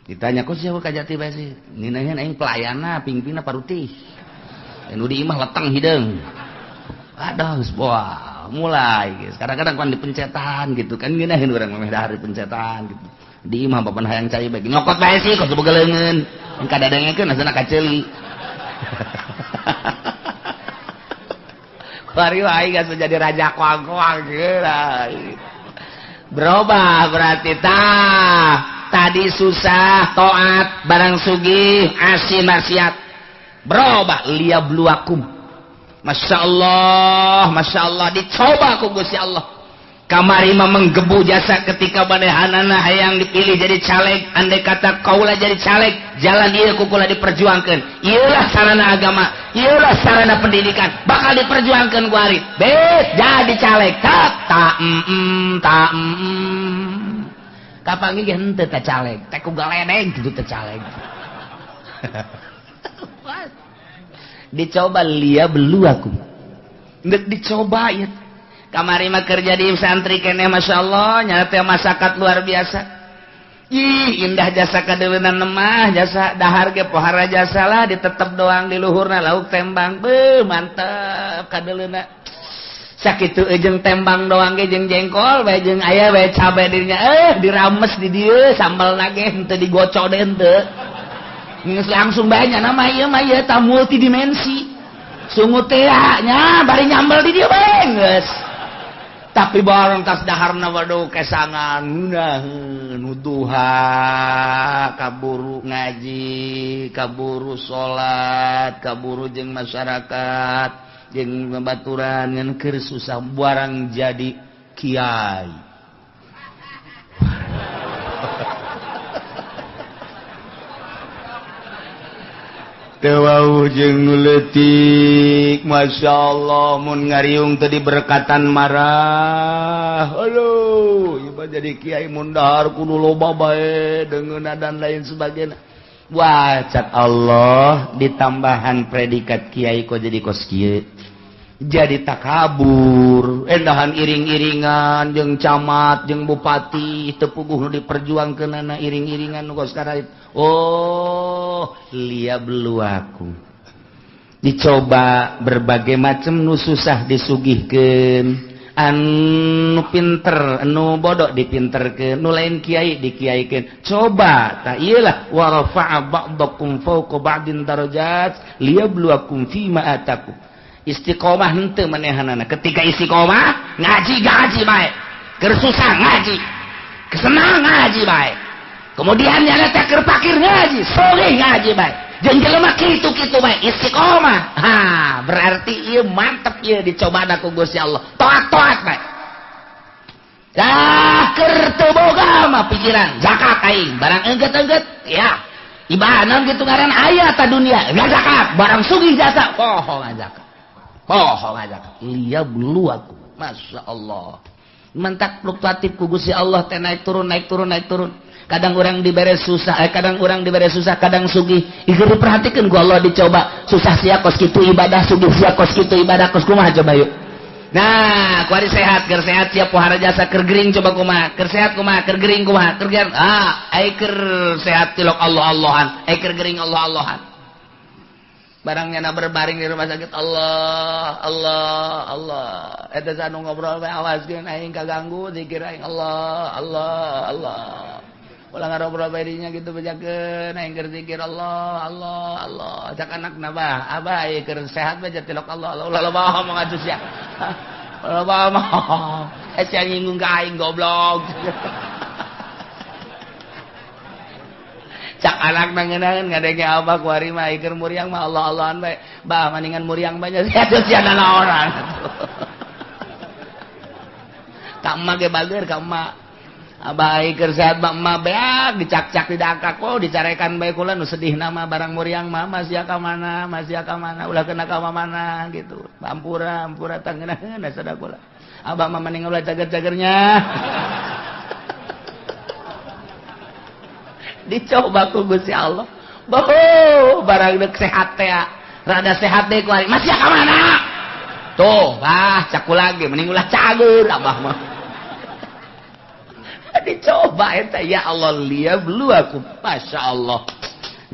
Ditanya kok siapa kajati bae sih? Ninaheun aing pelayana pingpina parutih. Anu di imah leteng hideung. Aduh, wah, mulai geus. Kadang-kadang kan dipencetan gitu kan ngeunaheun urang mah dahar dipencetan gitu. Di imah papan hayang cai bae. Nyokot bae sih kok boga leungeun. Kadadengekeun asana kaceuli. Kuari wae geus jadi raja koang-koang geus. Berubah berarti tah. Tadi susah toat barang sugih asin maksiat berubah liyabluwakum. Masya Allah dicoba ku Gusti Allah. Kamari mah menggebu jasa ketika manehanana hayang dipilih jadi caleg, andai kata kaula jadi caleg jalan ieu ku kula diperjuangkeun, ieulah sarana agama, ieulah sarana pendidikan bakal diperjuangkeun ku ari bet jadi caleg tak ta ta kapanggih ge henteu teh caleg teh ku galedeng kitu teh caleg. Dicoba liyabluwakum geus dicoba ieu. Kamari mah kerja di santri keneh masyaallah nya teh masyarakat luar biasa. Ih indah jasa kadeueunan mah jasa dahar ge pohara jasa lah ditetep doang di luhurna lauk tembang beuh mantep kadeuleuna. Sakitu jeung tembang doang ge jeung jengkol bae jeung aya bae cabe dirinya dirames di dieu sambelna ge henteu digocok deui henteu. Geus langsung bae nya mah ieu mah ieu ta multidimensi. Sungut teh nya bari nyambel di dieu bae geus. Tapi barang tas daharna waduh kesangan ngeunaheun duha kaburu ngaji, kaburu salat, kaburu jeung masyarakat. Jeung babaturan ngan keur susah barang jadi kiai. Teu wauh jeung nu leutik, masyaallah mun ngariung teu diberkatan marah. Aduh, ieu mah jadi kiai mun dahar kudu loba bae deungeunna dan lain sebagainya. Wah, cat Allah ditambahan predikat kiai kok jadi kos kieu. Jadi takabur, endahan iring-iringan jeung camat, jeung bupati, teu puguh nu diperjuangkeunana iring-iringan nu kos karait. Oh, liyabluwakum. Dicoba berbagai macam nu susah disugihkeun. Anu pinter, anu bodoh dipinterkeun, nu lain kiai dikiaikeun. Coba tah ieu lah wa rafa'a ba'dakum fawqa ba'din darajat liyabluwakum fima atakum. Istiqomah henteu manehanana. Ketika istiqomah ngaji-ngaji bae. Keur susah ngaji, kesenang ngaji bae. Kemudian nyana teh keur pakir ngaji, sugih ngaji bae. Jeung jelema kitu-kitu bae istiqomah. Ha, berarti ieu mantep ieu dicobana ku Gusti Allah. Toat-toat bae. Dah keur teu boga mah pikiran zakat aing, barang engget-engget ya. Ibadah gitu ngaran aya ta dunia, enggak zakat, barang sugih jasa, poho zakat. Poho zakat. Liya belu aku. Masya Allah. Mentak fluktuatif ku Gusti Allah teh naik turun naik turun naik turun. Kadang orang dibere susah, kadang orang dibere susah, kadang sugih. Ieu diperhatikeun ku Allah dicoba. Susah sia kos kitu ibadah, sugih sia kos kitu ibadah, kos kumaha coba yuk. Nah, kuari sehat, keur sehat sia pohara jasa, keur gering coba kumaha, keur sehat kumaha, keur gering kumaha, keur gering. Ah, ai keur sehat tilok Allah-Allahan, ai keur gering Allah-Allahan. Barangnya na berbaring di rumah sakit Allah Allah Allah eta anu ngobrol bae awaskeun aing kaganggu zikir aing Allah Allah Allah ulah ngarobrol bae dinya kitu bejakeun aing keur zikir Allah Allah Allah cak anakna bah abah ieu keur sehat bae tilok Allah Allah ulah loba omong atuh sia ulah loba omong sia nyinggung ka aing goblok. Cak anak nangenaeun ngadenge abah kuari mah iker muriang mah Allah-Allahan bae. Bah maningan muriang banyak sia sia nanaonan. Ka emak ge bager ka emak. Abah iker sehat mah emak beak dicak-cak didakak oh dicarekan bae kula nu sedih nama barang muriang mah masih ka mana, masih ka mana, ulah kena ka mana gitu. Ampura, ampura tangenaheun sada kula. Abah mah maningan ulah cager-cagernya. Dicoba ku Gusti Allah. Boh, barang deuk sehat teh. Rada sehat deh ku ari. Masih ka mana? Tuh, bah caku lagi mending ulah cagur abah mah. Dicoba eta ya Allah liyabluwakum. Masya Allah.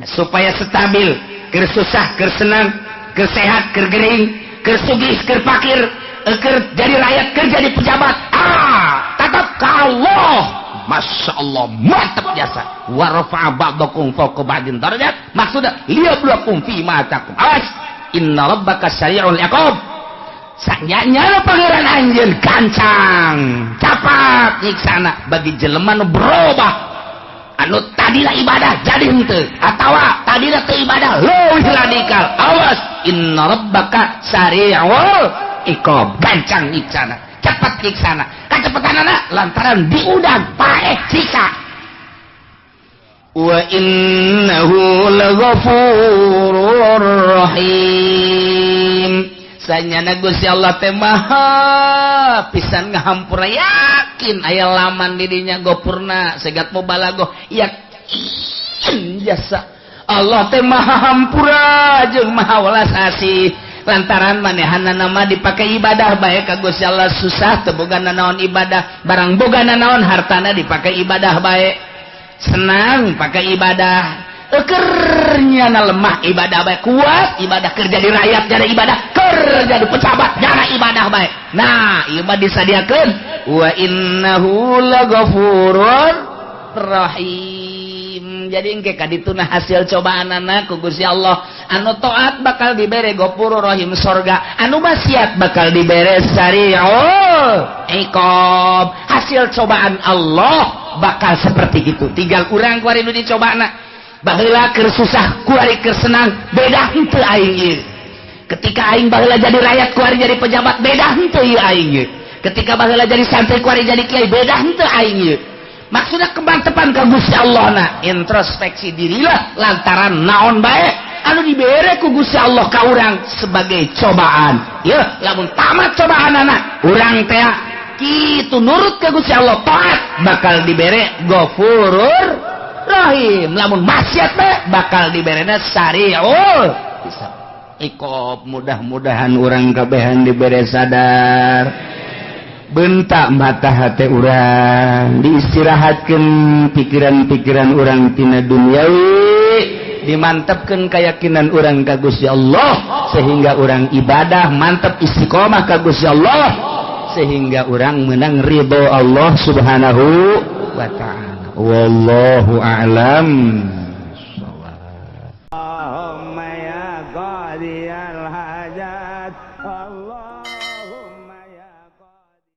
Nah, supaya stabil, keur susah, keur senang, keur sehat, keur gering, keur sugih, keur fakir, keur jadi rakyat, keur jadi pejabat. Ah, tetap ka Allah. Masya Allah mantap jasa. Wa rafa'a ba'dakum fawqa ba'din darajat. Maksudnya liyabluwakum fi ma atakum. Awas, inna rabbaka sari'ul iqab. Sanyanya pangeran anjeun gancang, capat nyiksana bagi jelema nu berubah. Anu tadina ibadah jadi henteu atawa tadina teu ibadah leuwih radikal. Awas, inna rabbaka sari'ul iqab. Gancang nyiksana, cepat nyiksana. Kacepetanana lantaran diudang paeh siksa. Wa innahu laghafurur rahim. Sanyana Gusti Allah teh maha pisan ngahampura, yakin aya laman di dinya gopurna segat mubalagoh yakin jasa Allah teh maha hampura jeung maha welas asih. Lantaran manehana nama dipakai ibadah bae ka Gusti Allah susah teu boga nanaon ibadah, barang boga nanaon hartana dipakai ibadah bae, senang pakai ibadah, ekernya na lemah ibadah bae, kuat ibadah, kerja di rakyat jadi ibadah, kerja di pejabat jadi ibadah bae. Nah ieu mah disadiakeun wa innahu laghafurur rahim. Jadi engke kadituna hasil cobaanana ku Gusti Allah. Anu taat bakal dibere Ghafurur Rahim sorga, anu maksiat bakal dibere sari'ul iqab. Hasil cobaan Allah bakal seperti itu. Tinggal urang kuari nu dicobana. Baheula keur susah, kuari keur senang, beda henteu aing ieu. Ketika aing baheula jadi rakyat, kuari jadi pejabat, beda henteu ieu aing ieu. Ketika baheula jadi santri, kuari jadi kiai, beda henteu aing ieu. Maksudnya kemantepan ka Gusti Allah na introspeksi dirilah lantaran naon bae anu dibere ku Gusti Allah ka urang sebagai cobaan. Yeuh, lamun tamat cobaanana urang teh kitu nurut ka Gusti Allah taat bakal dibere Ghafurur Rahim. Lamun maksiat bae bakal diberena sari'ul hisab. Iqab. Mudah-mudahan urang kabehan dibere sadar. Bentak mata hati urang, diistirahatkan pikiran-pikiran urang tina duniawi, dimantapkan keyakinan urang ka Gusti Allah sehingga urang ibadah mantap istiqomah ka Gusti Allah sehingga urang menang ridho Allah Subhanahu wa ta'ala. Wallahu a'lam. Allahumma ya qadiyal hajat. Allah.